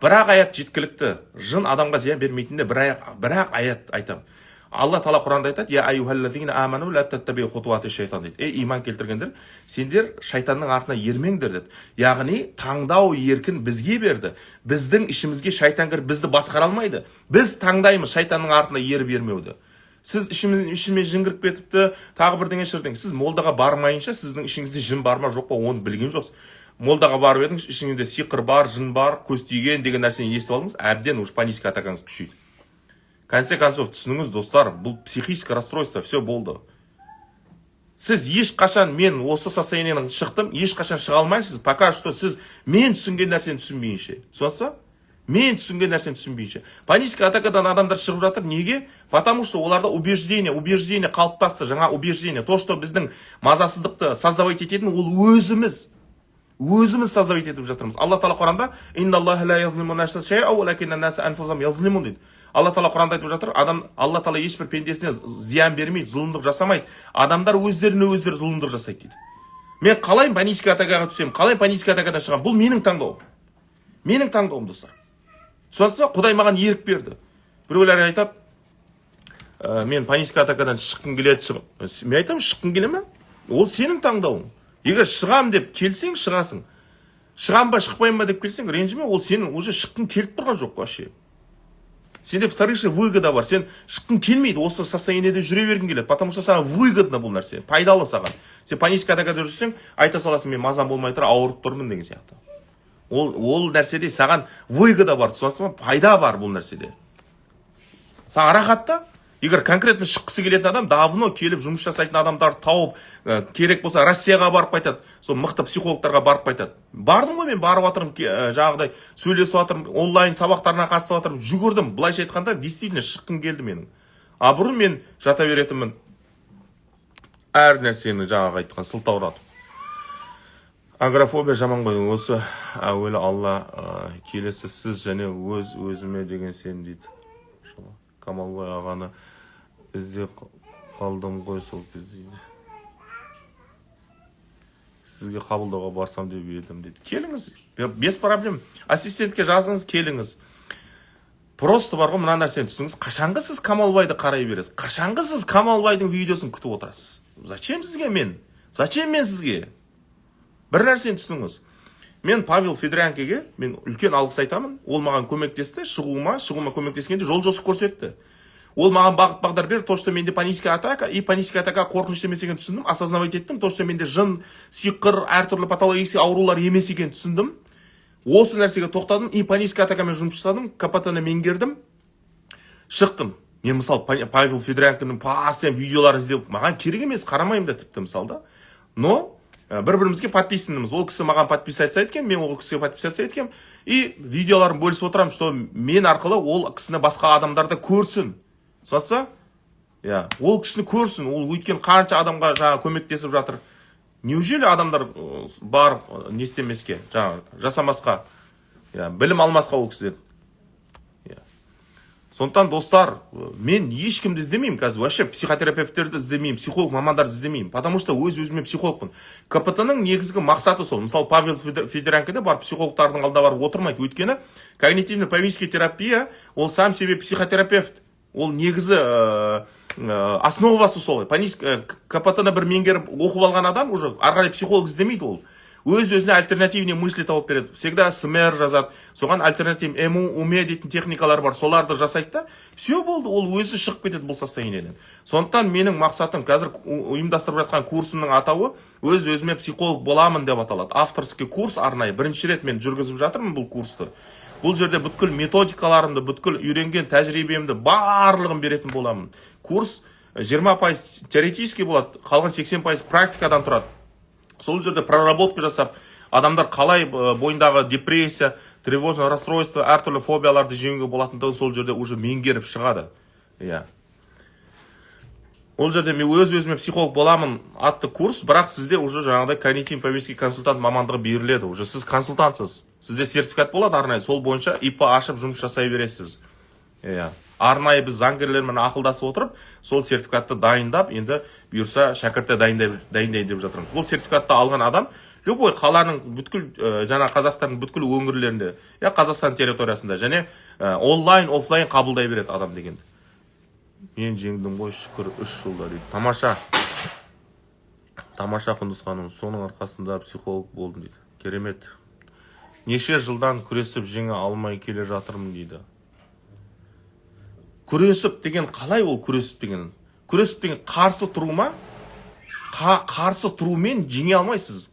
Бір ақ аят жеткілікті жын адамға зиян бермейтінде, бір ақ аят айтамын. Алла Тағала Құранда айтады: «Я аюхаллазина аману ла таттабиу хутуати шайтан», – дейді. Ей, иман келтіргендер, сендер шайтанның артына ермеңдер деді. Яғни таңдау еркін бізге берді. Біздің ішімізге шайтан кіріп, бізді басқара алмайды. Біз таңдаймыз шайтанның артына еріп ермеуді. Сіз ішіме жын кіріп кетіпті, тағы бірдеңе шірдеңе. Сіз молдаға бармайынша, сіздің ішіңізде жын бар ма, жоқ па, оны білген жоқсыз. Молдаға барып едіңіз, ішіңізде сиқыр бар, жын бар, көз тиген деген нәрсені естіп алдыңыз, әбден уже панический атакаңыз күшейді. В конце концов, түсініңіз, достар, бұл психическое расстройство, все, болды. Сіз ешқашан «мен осы состояниеден шықтым», ешқашан шыға алмайсыз, пока что сіз мен түсінген нәрсені түсінбейінше. Түсінесіз ба? Мен түсінген нәрсені түсінбейінше. Панический атакадан адамдар шығып жатыр. Неге? Потому что оларда убеждение қалыптасты, жаңа убеждение. То, что біздің мазасыздықты создавать ететін, ол өзіміз. Өзіміз создавать етіп жатырмыз. Алла Тағала Құранда: «Инналлаха ла язлиму наса шай'a, уалакинна наса анфусахум язлимун», – дейді. Алла Тағала Құранда айтып жатыр, адам, Алла Тағала ешбір пендесіне зиян бермейді, зұлымдық жасамайды. Адамдар өздеріне өздері зұлымдық жасайды дейді. Мен қалай панический атакаға түсемін, қалай панический атакадан шығамын? Бұл менің таңдауым. Менің таңдауым, достар. Түсінесіз ба? Құдай маған ерік берді. Біреулер айтады: «Мен панический атакадан шыққым келеді». Шығып, мен айтамын: «Шыққың келе ме? Ол сенің таңдауың. Егер шығам деп келсең, шығасың. Шығам ба, шықпаймын ба деп келсең, ренжіме, ол сенің уже шыққың келіп тұрған жоқ вообще. Сенде вторичный выгода бар, сен шыққың келмейді, осы состояниеде жүре бергің келеді, потому что саған выгодно бұл нәрсе, пайдалы саған. Сен панический атакада жүрсең, айта саласың: мен мазам болмай тұр, ауырып тұрмын деген сияқты. Ол нәрседе саған выгода бар, түсінесің ба? Пайда бар бұл нәрседе, саған рахат та. Егер конкретно шыққысы келетін адам давно келіп, жұмыс жасайтын адамдарды тауып, керек болса, Россияға барып қайтады, сол мықты психологтарға барып қайтады. Бардым ғой мен, барып жатырмын, жаңағыдай сөйлесіп жатырмын, онлайн сабақтарына қатысып жатырмын, жүгірдім. Былайша айтқанда, действительно шыққым келді менің. А бұрын мен жата беретінмін, әр нәрсені жаңағы айтқан сылтауратып. Агрофобия жаман ғой осы. Әуелі Алла, келесі сіз және өз өзіме деген сенім дейді. Камалбай ағаны іздеп қалдым ғой сол кезде дейді. Сізге қабылдауға барсам деп едім дейді. Келіңіз, без проблем, ассистентке жазыңыз, келіңіз. Просто бар ғой, мына нәрсені түсініңіз: қашанғы сіз Камалбайды қарай бересіз? Қашанғы сіз Камалбайдың видеосын күтіп отырасыз? Зачем сізге мен? Зачем мен сізге? Бір нәрсені түсініңіз: мен Павел Федоренкоге мен үлкен алғыс айтамын. Ол маған көмектесті шығуыма. Көмектескенде жол жосық көрсетті. Ол маған бағыт бағдар берді. То, что менде паническая атака и паническая атака қорқынышты емес екенін түсіндім, осознавать еттім. То, что менде жын, сиқыр, әртүрлі патологический аурулар емес екенін түсіндім. Осы нәрсеге тоқтадым и паническая атакамен жұмыс жасадым, КПТ ны меңгердім, шықтым. Мен, мысалы, Павел Федоренконың постоянно видеоларын іздеп, маған керек емес, қарамаймын да тіпті, мысалы да. Но Бір бірімізге подписанымыз. Ол кісі маған подписаться еткен, мен ол кісіге подписаться еткенмін. И видеоларын бөлісіп отырамын, что мен арқылы ол кісіні басқа адамдар да көрсін. Түсінесіз? Иә, ол кісіні көрсін. Ол өйткені қанша адамға жаңағы көмектесіп жатыр. Неужели адамдар барып не істемеске, жаңағы жасамасқа, иә, білім алмасқа ол кісіден? Иә. Сондықтан, достар, мен ешкімді іздемеймін қазір, вообще психотерапевттерді іздемеймін, психолог мамандарды іздемеймін, потому что өз өзіме психологпын. КПТ ның негізгі мақсаты сол. Мысалы, Павел Федоренко де барып психологтардың алдына барып отырмайды, өйткені когнитивно поведенческий терапия ол сам себе психотерапевт. Ол негізі основасы солай. КПТ ны бір меңгеріп, оқып алған адам уже ары қарай психолог іздемейді. Ол өз өзіне альтернативный мысли тауып береді, всегда СМЭР жазады, соған альтернатив ЭМУ, УМЕ дейтін техникалар бар, соларды жасайды да, все, болды, ол өзі шығып кетеді бұл состояниеден. Сондықтан менің мақсатым, қазір ұйымдастырып жатқан курсымның атауы «Өз өзіме психолог боламын» деп аталады. Авторский курс, арнайы бірінші рет мен жүргізіп жатырмын бұл курсты. Бұл жерде бүткіл методикаларымды, бүткіл үйренген тәжірибемді, барлығын беретін боламын. Курс 20% теоретический болады, қалған 80% практикадан тұрады. Сол жерде проработка жасап, адамдар қалай бойындағы депрессия, тревожное расстройство, әртүрлі фобияларды жеңуге болатындығын сол жерде уже меңгеріп шығады. Иә, ол жерде «Мен өз өзіме психолог боламын» атты курс, бірақ сізде уже жаңағыдай когнитивно поведенческий консультант мамандығы беріледі. Уже сіз консультантсыз, сізде сертификат болады арнайы, сол бойынша ИП ашып, жұмыс жасай бересіз. Иә, арнайы біз заңгерлермен ақылдасып отырып, сол сертификатты дайындап, енді бұйырса, шәкіртті дайындайын деп жатырмыз. Бұл сертификатты алған адам любой қаланың бүткіл жаңа Қазақстанның бүткіл өңірлерінде, иә, Қазақстан территориясында және онлайн, офлайн қабылдай береді адам дегенді. Мен жеңдім ғой, шүкір, 3 жылда дейді. Тамаша, тамаша, Құндыз ханым, соның арқасында психолог болдым дейді. Керемет. Неше жылдан күресіп, жеңе алмай келе жатырмын дейді. Күресіп деген қалай ол? Күресіп деген, күресіп деген қарсы тұру ма? Қарсы тұрумен жеңе алмайсыз.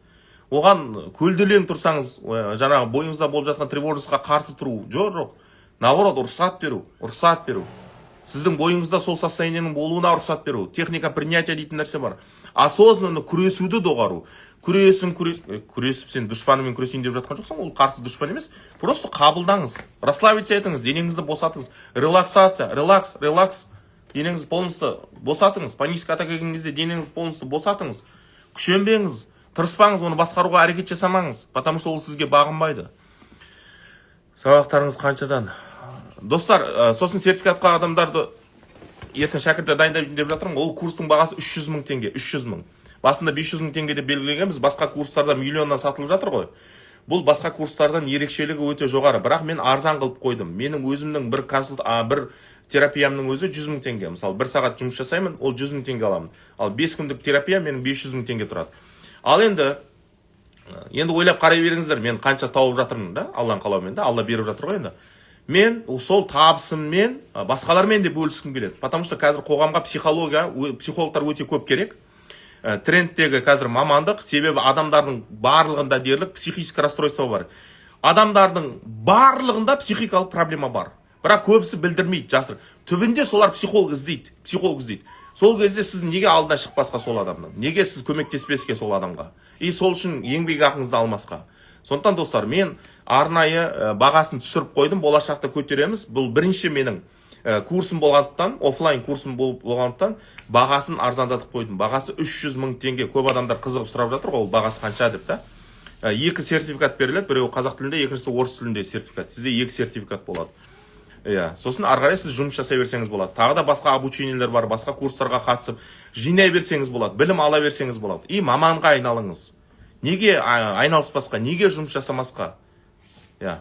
Оған көлденең тұрсаңыз, жаңағы бойыңызда болып жатқан тревожностьқа қарсы тұру, жоқ, жоқ, наоборот, рұқсат беру, рұқсат беру, сіздің бойыңызда сол состояниенің болуына рұқсат беру. Техника принятия дейтін нәрсе бар. Осознанно күресуді доғару. Күресің, күрес, күресіп, сен дұшпаныңмен күресейін деп жатқан жоқсың, ол қарсы дұшпан емес. Просто қабылдаңыз, расслабиться етіңіз, денеңізді босатыңыз. Релаксация, релакс, релакс. Денеңізді полностью босатыңыз. Панический атака келген кезде денеңізді полностью босатыңыз. Күшенбеңіз, тырыспаңыз, оны басқаруға әрекет жасамаңыз, потому что ол сізге бағынбайды. Сабақтарыңыз қаншадан, достар? Сосын сертификатқа адамдарды ертең шәкірттер дайындайын деп жатырмын. Ол курстың бағасы 300 мың теңге, 300 мың. Басында 500 мың теңге деп белгілегенбіз. Басқа курстарда миллионнан сатылып жатыр ғой. Бұл басқа курстардан ерекшелігі өте жоғары, бірақ мен арзан қылып қойдым. Менің өзімнің бір терапиямның өзі 100 мың теңге. Мысалы, бір сағат жұмыс жасаймын, ол 100 мың теңге аламын. Ал 5 күндік терапия менің 500 мың теңге тұрады. Ал енді ойлап қарай беріңіздер, мен қанша тауып жатырмын да, Алланың қалауымен да, Алла беріп жатыр ғой. Енді мен сол табысыммен басқалармен де бөліскім келеді, потому что қазір қоғамға психология, психологтар өте көп керек. Трендтегі қазір мамандық, себебі адамдардың барлығында дерлік психическое расстройство бар. Адамдардың барлығында психикалық проблема бар, бірақ көбісі білдірмейді, жасыр. Түбінде солар психолог іздейді, психолог іздейді. Сол кезде сіз неге алдына шықпасқа сол адамның, неге сіз көмектеспеске сол адамға и сол үшін еңбек ақыңызды алмасқа? Сондықтан, достар, мен арнайы бағасын түсіріп қойдым, болашақта көтереміз. Бұл бірінші менің курсым болғандықтан, офлайн курсым болып болғандықтан, бағасын арзандатып қойдым. Бағасы 300 мың теңге. Көп адамдар қызығып сұрап жатыр ғой, ол бағасы қанша деп та. Екі сертификат беріледі: біреуі қазақ тілінде, екіншісі орыс тілінде сертификат. Сізде екі сертификат болады. Иә, сосын ары қарай сіз жұмыс жасай берсеңіз болады. Тағы да басқа обучениелер бар, басқа курстарға қатысып, жинай берсеңіз болады, білім ала берсеңіз болады и маманға айналыңыз. Неге айналыспасқа, неге жұмыс жасамасқа? Иә,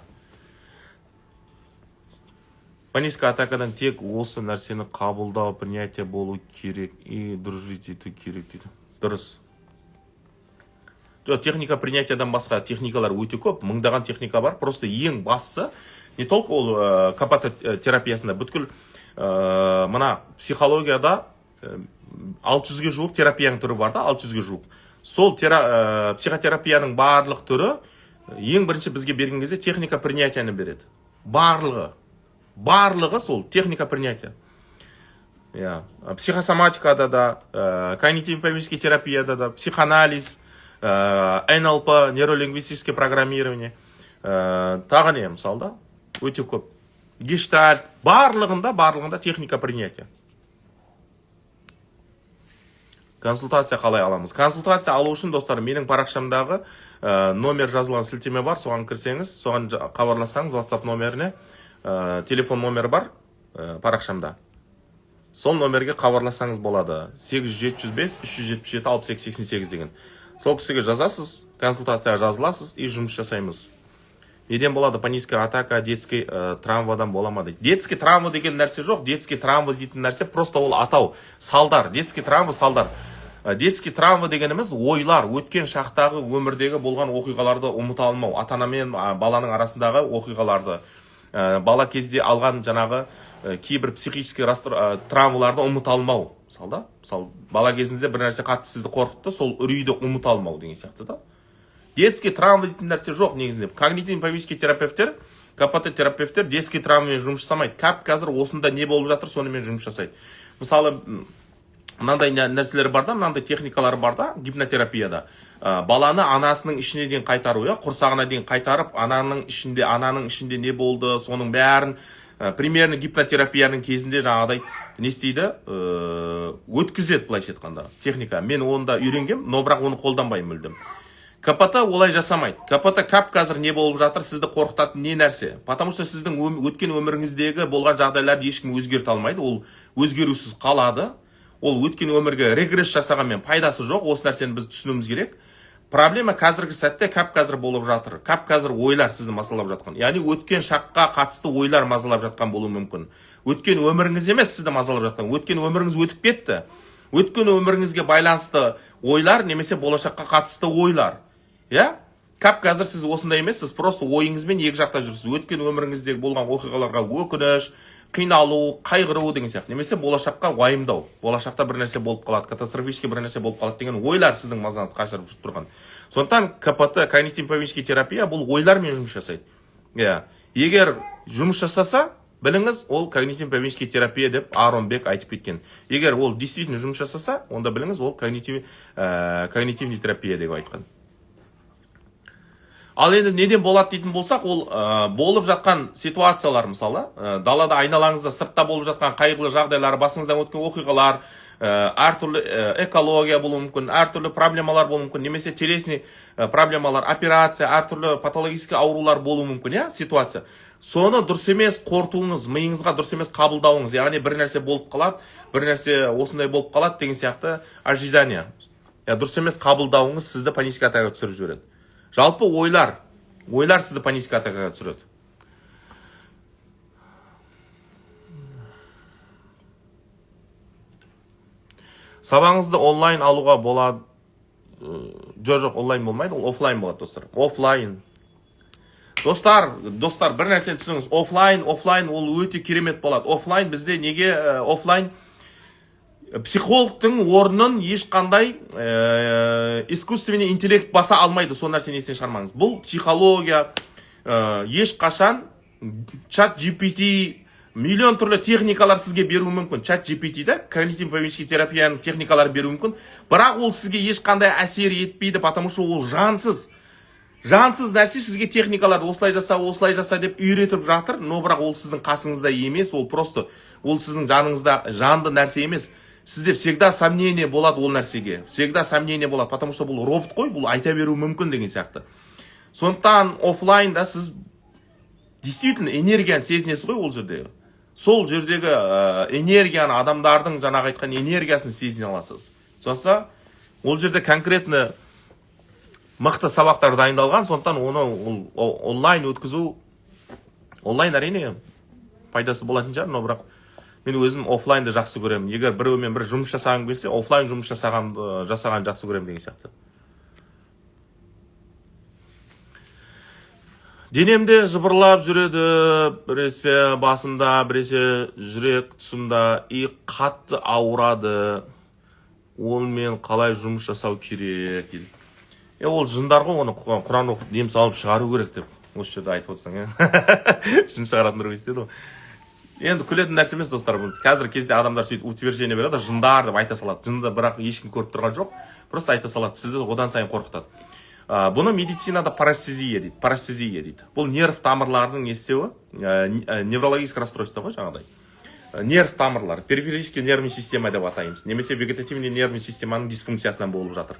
паническая атакадан тек осы нәрсені қабылдау, принятие болу керек и дружить ету керек дейді. Дұрыс. Жоқ, техника принятиядан басқа техникалар өте көп, мыңдаған техника бар. Просто ең бастысы, не только ол КПТ терапиясында, бүткіл мына психологияда 600-ге жуық терапияның түрі бар да, 600-ге жуық. Сол психотерапияның барлық түрі ең бірінші бізге берген кезде техника принятияны береді. Барлығы, барлығы сол техника принятия. Иә, психосоматикада да, когнитивно поведенческий терапияда да, психоанализ. НЛП, нейролингвистическое программирование, тағы не, мысалы да, өте көп. Гештальт, барлығында техника принятия. Консультация қалай аламыз? Консультация алу үшін, достар, менің парақшамдағы номер жазылған сілтеме бар, соған кірсеңіз, соған хабарлассаңыз, WhatsApp номеріне, телефон номері бар парақшамда. Сол номерге хабарлассаңыз болады. 8705 377 62 88 деген. Сол кісіге жазасыз, консультацияға жазыласыз и жұмыс жасаймыз. Неден болады паническая атака, детский травмадан бола ма дейді. Детский травма деген нәрсе жоқ. Детский травма дейтін нәрсе просто ол атау, салдар. Детский травма салдар. Детский травма дегеніміз ойлар, өткен шақтағы өмірдегі болған оқиғаларды ұмыта алмау, ата-ана мен баланың арасындағы оқиғаларды, бала кезде алған жаңағы кейбір психический травмаларды ұмыта алмау. Мысалы да, мысалы бала кезіңізде бір нәрсе қатты сізді қорқытты, сол үрейді ұмыта алмау деген сияқты да. Детский травма дейтін нәрсе жоқ негізінде. Когнитивно-поведенческий терапевттер, КПТ терапевттер детский травмамен жұмыс жасамайды. Кәп қазір осында не болып жатыр, сонымен жұмыс жасайды. Мысалы, мынандай нәрселер бар да, мынандай техникалар бар да гипнотерапияда. Баланы анасының ішіне дейін қайтару, иә, құрсағына дейін қайтарып, ананың ішінде не болды, соның бәрін примерно гипнотерапияның кезінде жаңағыдай не істейді, өткізеді, былайша айтқанда, техника. Мен оны да үйренгем, но бірақ оны қолданбаймын мүлдем. КПТ олай жасамайды. КПТ кәп қазір не болып жатыр, сізді қорқытатын не нәрсе? Потому что сіздің өткен өміріңіздегі болған жағдайларды ешкім өзгерте алмайды, ол өзгерусіз қалады. Ол өткен өмірге регресс жасағанмен пайдасы жоқ, осы нәрсені біз түсінуіміз керек. Проблема қазіргі сәтте кәп қазір болып жатыр. Кәп қазір ойлар сізді мазалап жатқан. Яғни өткен шаққа қатысты ойлар мазалап жатқан болуы мүмкін. Өткен өміріңіз емес сізді мазалап жатқан. Өткен өміріңіз өтіп кетті. Өткен өміріңізге байланысты ойлар немесе болашаққа қатысты ойлар. Иә? Кәп қазір сіз осындай емессіз, просто ойыңызбен екі жақта жүрсіз. Өткен өміріңіздегі болған оқиғаларға өкініш, қиналу, қайғыру деген сияқты. Немесе болашаққа уайымдау. Болашақта бір нәрсе болып қалады, катастрофический бір нәрсе болып қалады деген ойлар сіздің мазаңызды қашырып жүріп тұрған. Сондықтан КПТ, когнитивно-поведенческий терапия, бұл ойлармен жұмыс жасайды. Иә. Егер жұмыс жасаса, біліңіз, ол когнитивно-поведенческий терапия деп Аарон Бек айтып кеткен. Егер ол действительно жұмыс жасаса, онда біліңіз, ол когнитивный терапия деп айтқан. Ал енді неден болады дейтін болсақ, ол болып жатқан ситуациялар, мысалы, далада айналаңызда сыртта болып жатқан қайғылы жағдайлар, басыңыздан өткен оқиғалар, әртүрлі экология болуы мүмкін, әртүрлі проблемалар болуы мүмкін, немесе телесный проблемалар, операция, әртүрлі патологический аурулар болуы мүмкін, иә, ситуация. Соны дұрыс емес қорытуыңыз, миыңызға дұрыс емес қабылдауыңыз, яғни бір нәрсе болып қалады, бір нәрсе осындай болып қалады деген сияқты ожидание. Я, дұрыс емес қабылдауыңыз сізді панический атакаға түсіріп жібереді. Жалпы ойлар сізді панический атакаға түсіреді. Сабағыңызды онлайн алуға болады. Жоқ, онлайн болмайды, ол офлайн болады, достар. Офлайн. Достар, бір нәрсені түсініңіз. Офлайн ол өте керемет болады. Офлайн бізде неге офлайн психологтың орнын ешқандай искусственный интеллект баса алмайды, сол нәрсені естен шығармаңыз. Бұл психология, ешқашан чат GPT, миллион түрлі техникалар сізге беруі мүмкін. Чат GPT да когнитивно-поведенческий терапияның техникалары беруі мүмкін, бірақ ол сізге ешқандай әсер етпейді, потому что ол жансыз. Жансыз нәрсе сізге техникаларды осылай жаса, осылай жаса деп үйретіп жатыр, но бірақ ол сіздің қасыңызда емес, ол просто ол сіздің жаныңызда жанды нәрсе емес. Сізде всегда сомнение болады ол нәрсеге. Всегда сомнение болады, потому что бұл робот қой, бұл айта беруі мүмкін деген сияқты. Сондықтан офлайнда сіз действительно энергияны сезінесіз ғой ол жерде. Сол жердегі энергияны, адамдардың жаңағы айтқан энергиясын сезіне аласыз. Сондықтан ол жерде конкретно мықты сабақтар дайындалған, сондықтан оны ол онлайн өткізу, онлайн әрине пайдасы болатын шығар, но бірақ мен өзім офлайнды жақсы көремін. Егер біреумен бір жұмыс жасағым келсе, офлайн жұмыс жасаған жақсы көремін деген сияқты. Денемде жыбырлап жүреді, біресе басымда, біресе жүрек тұсымда, и қатты ауырады. Онымен қалай жұмыс жасау керек дейді. Ол жындар ғой, оны Құран оқып дем салып шығару керек деп. Осы жерде айтып отырсаң, иә. Жын шығаратын біреу естіді ғой. Енді күлетін нәрсе емес, достар. Бұл қазіргі кезде адамдар сөйтіп утверждение береді, жындар деп айта салады. Жынды бірақ ешкім көріп тұрған жоқ. Просто айта салады, сізді одан сайын қорқытады. Бұны медицинада парестезия дейді, парестезия дейді. Бұл нерв тамырларының не істеуі, неврологическое расстройство ғой жаңағыдай. Нерв тамырлары, периферический нервный система деп атаймыз, немесе вегетативный нервный системаның дисфункциясынан болып жатыр.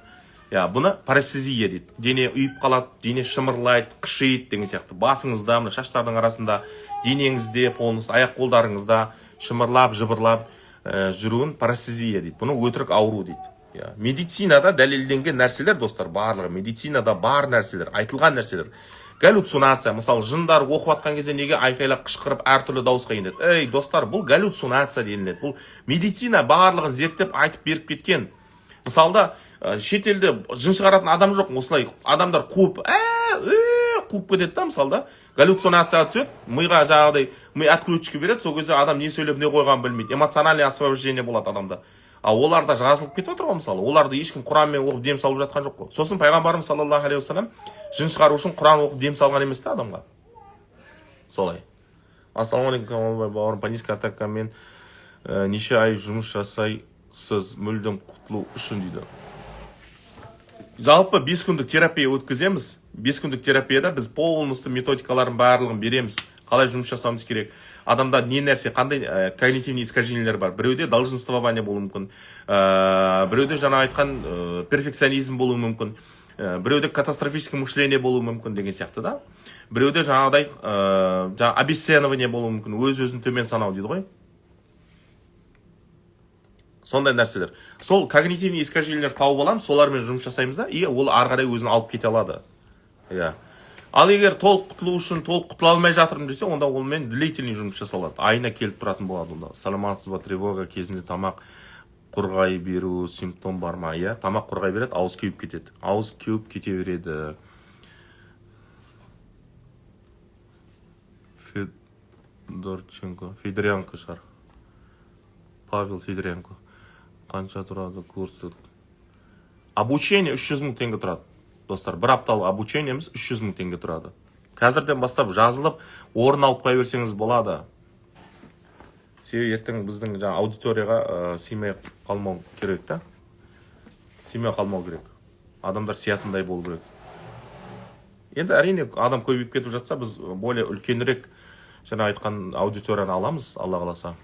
Я, бұны парестезия дейді. Дене ұйып қалады, дене шымырлайды, қышиды деген сияқты. Басыңызда, мына шаштардың арасында, денеңізде, полностью аяқ қолдарыңызда шымырлап, жыбырлап жүруін парестезия дейді. Бұны өтірік ауру дейді. Я, медицинада дәлелденген нәрселер, достар, барлығы медицинада бар нәрселер, айтылған нәрселер. Галлюцинация, мысалы, жындар оқып жатқан кезде неге айқайлап, қышқырып, әртүрлі дауысқа енеді? Ей, достар, бұл галлюцинация делінеді. Бұл медицина барлығын зерттеп, айтып беріп кеткен. Мысалы да, шетелде жын шығаратын адам жоқ, осылай адамдар қуып, қуып кетеді да, мысалы да, галлюцинацияға түседі, миға жаңағыдай ми отключка береді, сол кезде адам не сөйлеп, не қойғанын білмейді, эмоциональный освобождение болады адамда. А олар да жазылып кетіп жатыр ғой, мысалы, оларды ешкім Құранмен оқып дем салып жатқан жоқ қой. Сосын пайғамбарымыз саллаллаху алейхи уассалам жын шығару үшін Құран оқып дем салған емес та адамға. Солай. Ассалаумағалейкум, Камалбай бауырым, паническая атакамен неше ай жұмыс жасайсыз мүлдем құтылу үшін дейді. Жалпы 5 күндік терапия өткіземіз. 5 күндік терапияда біз полностью методикаларын барлығын береміз. Қалай жұмыс жасауымыз керек. Адамда не нәрсе, қандай когнитивный искажениелер бар. Біреуде долженствование болуы мүмкін. Біреуде жаңа айтқан перфекционизм болуы мүмкін. Біреуде катастрофическое мышление болуы мүмкін деген сияқты да. Біреуде жаңағыдай жаңа обесценивание болуы мүмкін, өз өзін төмен санау дейді ғой. Сондай нәрселер. Сол когнитивный искажениелер тауып аламыз, солармен жұмыс жасаймыз да, и ол ары қарай өзін алып кете алады. Иә. Ал егер толық құтылу үшін толық құтыла алмай жатырмын десе, онда онымен длительный жұмыс жасалады. Айына келіп тұратын болады онда. Саламатсыз ба, тревога кезінде тамақ құрғай беру симптом бар ма? Иә, тамақ құрғай береді, ауыз кеуіп кетеді. Ауыз кеуіп кете береді. Федорченко, Федоренко шығар. Павел Федоренко. Қанша тұрады курсы? Обучение 300 мың теңге тұрады. Достар, бір апталық обучениеміз 300 мың теңге тұрады. Қазірден бастап жазылып, орын алып қоя берсеңіз болады. Себебі ертең біздің жаңа аудиторияға сыймай қалмау керек та. Сыймай қалмау керек. Адамдар сиятындай болу керек. Енді әрине адам көбейіп кетіп жатса, біз более үлкенірек жаңа айтқан аудиторияны аламыз, Алла қаласа.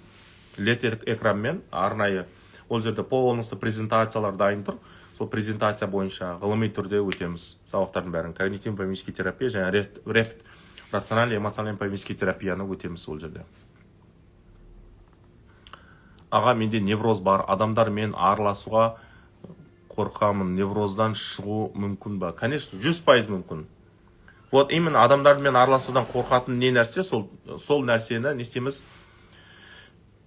LED экранмен арнайы ол жерде полностью презентациялар дайын тұр. Сол презентация бойынша ғылыми түрде өтеміз сабақтардың бәрін. Когнитивно поведенческий терапия және РЭПТ, рациональный эмоциональный поведенческий терапияны өтеміз ол жерде. Аға, менде невроз бар, адамдармен араласуға қорқамын, невроздан шығу мүмкін ба? Конечно, 100% мүмкін. Вот именно адамдармен араласудан қорқатын не нәрсе, сол нәрсені не істейміз?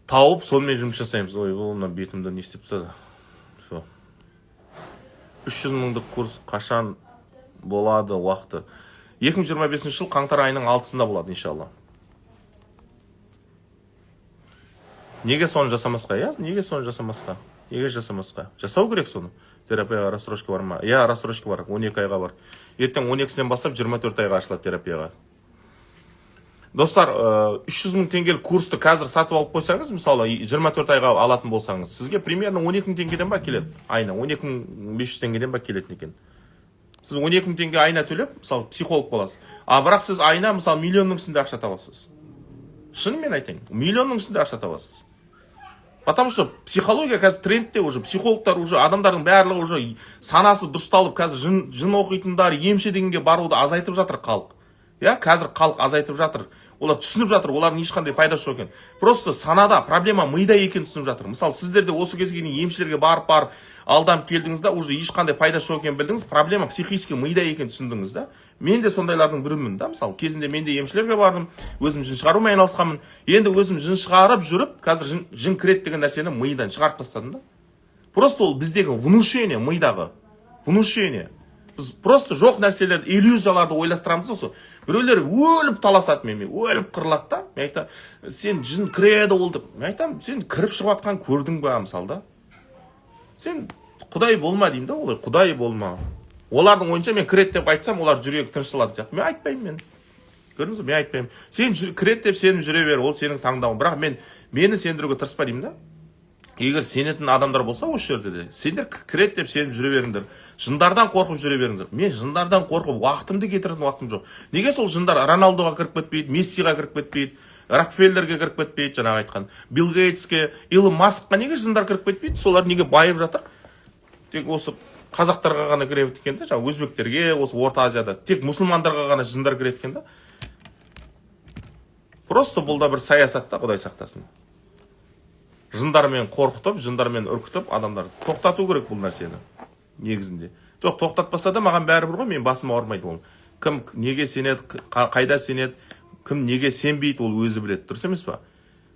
Тауып, сонымен жұмыс жасаймыз. Ой, бұл мына бетімді не істеп тастады? Все. 300 мыңдық курс қашан болады уақыты? 2025 жыл қаңтар айының 6-сында болады, иншалла. Неге соны жасамасқа, иә? Неге соны жасамасқа? Неге жасамасқа? Жасау керек соны. Терапияға рассрочка бар ма? Иә, рассрочка бар, 12 айға бар. Ертең 12-сінен бастап 24 айға ашылады терапияға. Достар, 300 мың теңгелік курсты қазір сатып алып қойсаңыз, мысалы, 24 айға алатын болсаңыз, сізге примерно 12 мың теңгеден ба келеді айына, 12 500 теңгеден ба келетін екен. Сіз 12 мың теңге айына төлеп, мысалы, психолог боласыз. А бірақ сіз айына, мысалы, миллионның үстінде ақша табасыз. Шынымен айтайын, миллионның үстінде ақша табасыз. Потому что психология қазір трендте уже, психологтар уже, адамдардың барлығы уже санасы дұрысталып, қазір жын оқитындар, емші дегенге баруды азайтып жатыр халық. Иә, қазір халық азайтып жатыр. Олар түсініп жатыр, олардың ешқандай пайдасы жоқ екен. Просто санада проблема мида екенін түсініп жатыр. Мысалы, сіздер де осы кезге дейін емшілерге барып-барып алданып келдіңіз да, уже ешқандай пайдасы жоқ екенін білдіңіз, проблема психический мида екенін түсіндіңіз да. Мен де сондайлардың бірімін да, мысалы, кезінде мен де емшілерге бардым, өзім жын шығарумен айналысқанмын. Енді өзім жын шығарып жүріп, қазір жын кіреді деген нәрсені мидан шығарып тастадым да. Просто ол біздегі внушение, мидағы внушение. Біз просто жоқ нәрселерді, иллюзияларды ойластырамыз осы. Біреулер өліп таласады менімен, өліп қырылады да. Мен айтамын, сен жын кіреді ол деп. Мен айтамын, сен кіріп шығып жатқанын көрдің ба, мысалы да? Сен құдай болма деймін да, олай құдай болма. Олардың ойынша мен кіреді деп айтсам, олар жүрегі тынышталатын сияқты. Мен айтпаймын мен. Көрдіңіз бе? Мен айтпаймын. Сен кіреді деп сеніп жүре бер, ол сенің таңдауың. Бірақ мені сендіруге тырыспа деймін да. Егер сенетін адамдар болса осы жерде де, сендер кіреді деп сеніп жүре беріңдер. Жындардан қорқып жүре беріңдер. Мен жындардан қорқып уақытымды кетіретін уақытым жоқ. Неге сол жындар Роналдоға кіріп кетпейді, Мессиға кіріп кетпейді, Рокфеллерге кіріп кетпейді, жаңағы айтқан Билл Гейтске, Илон Маскқа неге жындар кіріп кетпейді? Солар неге байып жатыр? Тек осы қазақтарға ғана кіреді екен да, жаңағы өзбектерге, осы Орта Азияда тек мұсылмандарға ғана жындар кіреді екен да. Просто бұл да бір саясат та, Құдай сақтасын. Жындармен қорқытып, жындармен үркітіп адамдарды тоқтату керек бұл нәрсені негізінде. Жоқ, тоқтатпаса да маған бәрібір ғой, мен басым ауырмайды ол. Кім неге сенеді, қайда сенеді, кім неге сенбейді, ол өзі біледі, дұрыс емес па?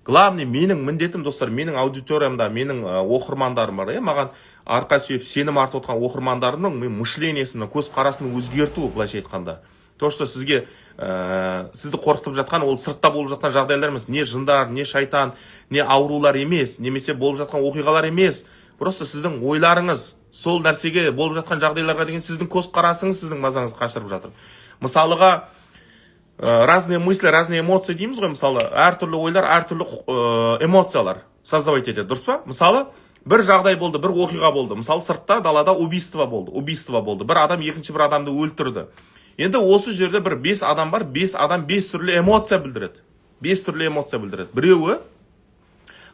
Главный менің міндетім, достар, менің аудиториямда, менің оқырмандарым бар, маған арқа сүйеп сенім артып отқан оқырмандарымның мен мышлениесін, көзқарасын өзгерту, былайша айтқанда. То, что сізге сізді қорқытып жатқан ол сыртта болып жатқан жағдайлар емес, не жындар, не шайтан, не аурулар емес, немесе болып жатқан оқиғалар емес. Просто сіздің ойларыңыз, сол нәрсеге болып жатқан жағдайларға деген сіздің көзқарасыңыз сіздің мазаңызды қашырып жатыр. Мысалыға, разные мысли, разные эмоции дейміз ғой, мысалы, әртүрлі ойлар, әртүрлі эмоциялар создавать етеді, дұрыс па? Мысалы, бір жағдай болды, бір оқиға болды. Мысалы, сыртта, далада убийство болды, убийство болды. Бір адам екінші бір адамды өлтірді. Енді осы жерде бір 5 адам бар, 5 адам 5 түрлі эмоция білдіреді. 5 түрлі эмоция білдіреді. Біреуі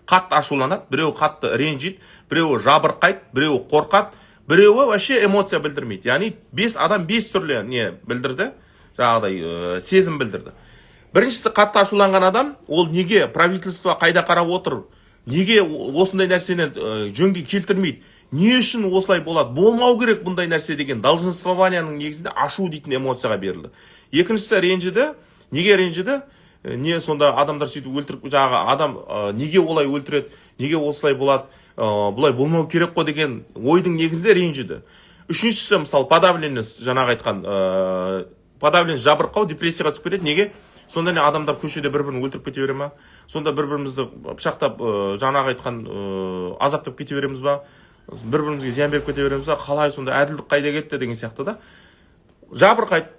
қатты ашуланады, біреуі қатты ренжиді, біреуі жабырқайды, біреуі қорқады, біреуі вообще эмоция білдірмейді. Яғни 5 адам 5 түрлі не білдірді, жаңағыдай сезім білдірді. Біріншісі қатты ашуланған адам, ол неге правительство қайда қарап отыр, неге осындай нәрсені жөнге келтірмейді, не үшін осылай болады, болмау керек бұндай нәрсе деген долженствованияның негізінде ашу дейтін эмоцияға берілді. Екіншісі ренжіді. Неге ренжіді? Не сонда адамдар сөйтіп өлтіріп, жаңағы адам неге олай өлтіреді, неге осылай болады, бұлай болмау керек қой деген ойдың негізінде ренжіді. Үшіншісі, мысалы, подавленность, жаңағы айтқан подавленность, жабырқау, депрессияға түсіп кетеді. Неге? Сонда не, адамдар көшеде бір-бірін өлтіріп кете бере ма? Сонда бір-бірімізді пышақтап, жаңағы айтқан азаптап кете береміз ба? Бір-бірімізге зиян беріп кете береміз ба? Қалай сонда әділдік қайда кетті деген сияқты да. Жабырқайды.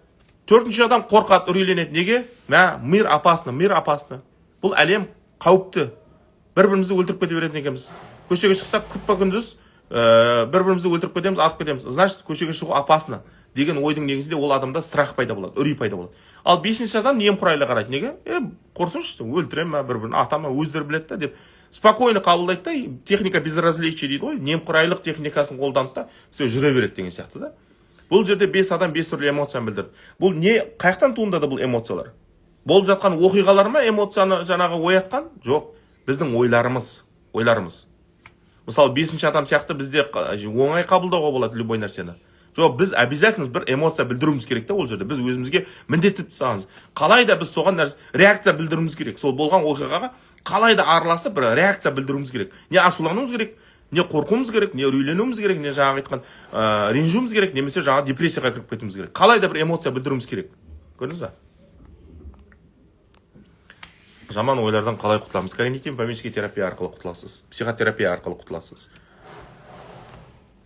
Төртінші адам қорқады, үрейленеді. Неге? Мә, мир опасно, мир опасно. Бұл әлем қауіпті. Бір-бірімізді өлтіріп кете беретін екенбіз. Көшеге шықсақ күппа-күндіз бір-бірімізді өлтіріп кетеміз, атып кетеміз. Значит, көшеге шығу опасно деген ойдың негізінде ол адамда страх пайда болады, үрей пайда болады. Ал бесінші адам немқұрайлы қарайды. Неге? Құрсыншы, өлтірем ма, бір-бірін ата ма, өздері біледі да деп спокойно қабылдайды да, техника безразличия дейді ғой, немқұрайлық техникасын қолданды да, все, жүре береді деген сияқты да. Бұл жерде 5 адам 5 түрлі эмоцияны білдірді. Бұл не, қаяқтан туындады бұл эмоциялар? Болып жатқан оқиғалар ма эмоцияны жаңағы оятқан? Жоқ, біздің ойларымыз, ойларымыз. Мысалы, 5-ші адам сияқты бізде оңай қабылдауға болады любой нәрсені. Жоқ, біз обязательно бір эмоция білдіруіміз керек та ол жерде. Біз өзімізге міндетті тұтсаңыз, қалай да біз соған реакция білдіруіміз керек. Сол болған оқиғаға қалай да араласып бір реакция білдіруіміз керек. Не ашулануымыз керек, не қорқуымыз керек, не үрейленуіміз керек, не жаңағы айтқан ренжуіміз керек, немесе жаңағы депрессияға кіріп кетуіміз керек. Қалай да бір эмоция білдіруіміз керек. Көрдіңіз ба? Жаман ойлардан қалай құтыламыз? Когнитивно-поведенческий терапия арқылы құтыласыз, психотерапия арқылы құтыласыз.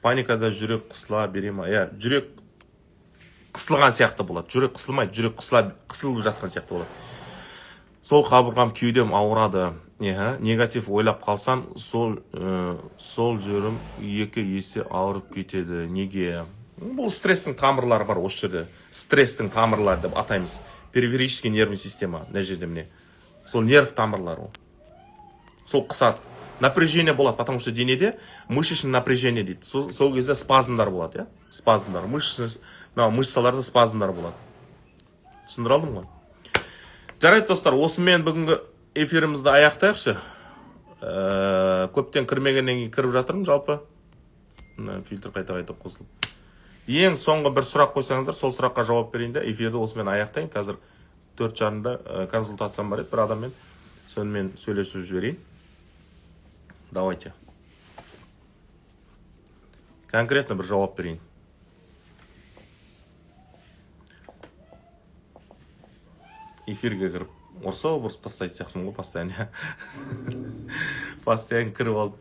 Паникада жүрек қысыла бере ма? Иә, жүрек қысылған сияқты болады. Жүрек қысылмайды, жүрек қысылып жатқан сияқты болады. Сол қабырғам, кеудем ауырады. Негатив ойлап қалсам, сол жерім 2 есе ауырып кетеді. Неге? Бұл стресстің тамырлары бар осы жерде. Стресстің тамырлары деп атаймыз. Периферический нервный система. Мына жерде міне. Сол нерв тамырлары ол. Сол қысады. Напряжение болады, потому что денеде мышечный напряжение дейді. Сол кезде спазмдар болады, иә? Спазмдар. Мына мышцаларда спазмдар болады. Түсіндіре алдым ғой? Жарайды, достар, осымен бүгінгі эфирімізді аяқтайықшы. Көптен кірмегеннен кейін кіріп жатырмын жалпы. Мына фильтр қайта-қайта қосылып. Ең соңғы бір сұрақ қойсаңыздар, сол сұраққа жауап берейін де, эфирді осымен аяқтайын. Қазір төрт жарымда консультациям бар еді бір адаммен. Сонымен сөйлесіп жіберейін. Давайте. Конкретно бір жауап берейін. Эфирге кіріп ұрсып ұрсып тастайтын сияқтымын ғой постоянно. Постоянно кіріп алып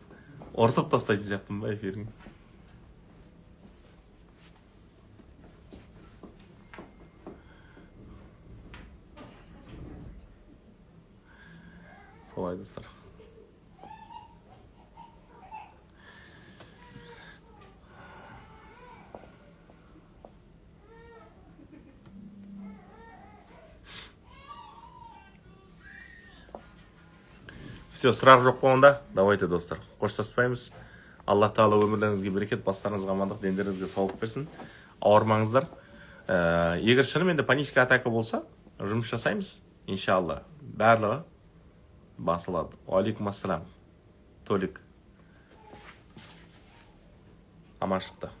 ұрсып тастайтын сияқтымын ба эфирге. Солай, достар. Все, сұрақ жоқ па онда? Давайте, достар, қоштаспаймыз. Алла Тағала өмірлеріңізге берекет, бастарыңызға амандық, дендеріңізге саулық берсін. Ауырмаңыздар. Егер шынымен де паническая атака болса, жұмыс жасаймыз, иншалла, барлығы басылады. Уалейкум ассалам, Толик. Аманшылықта.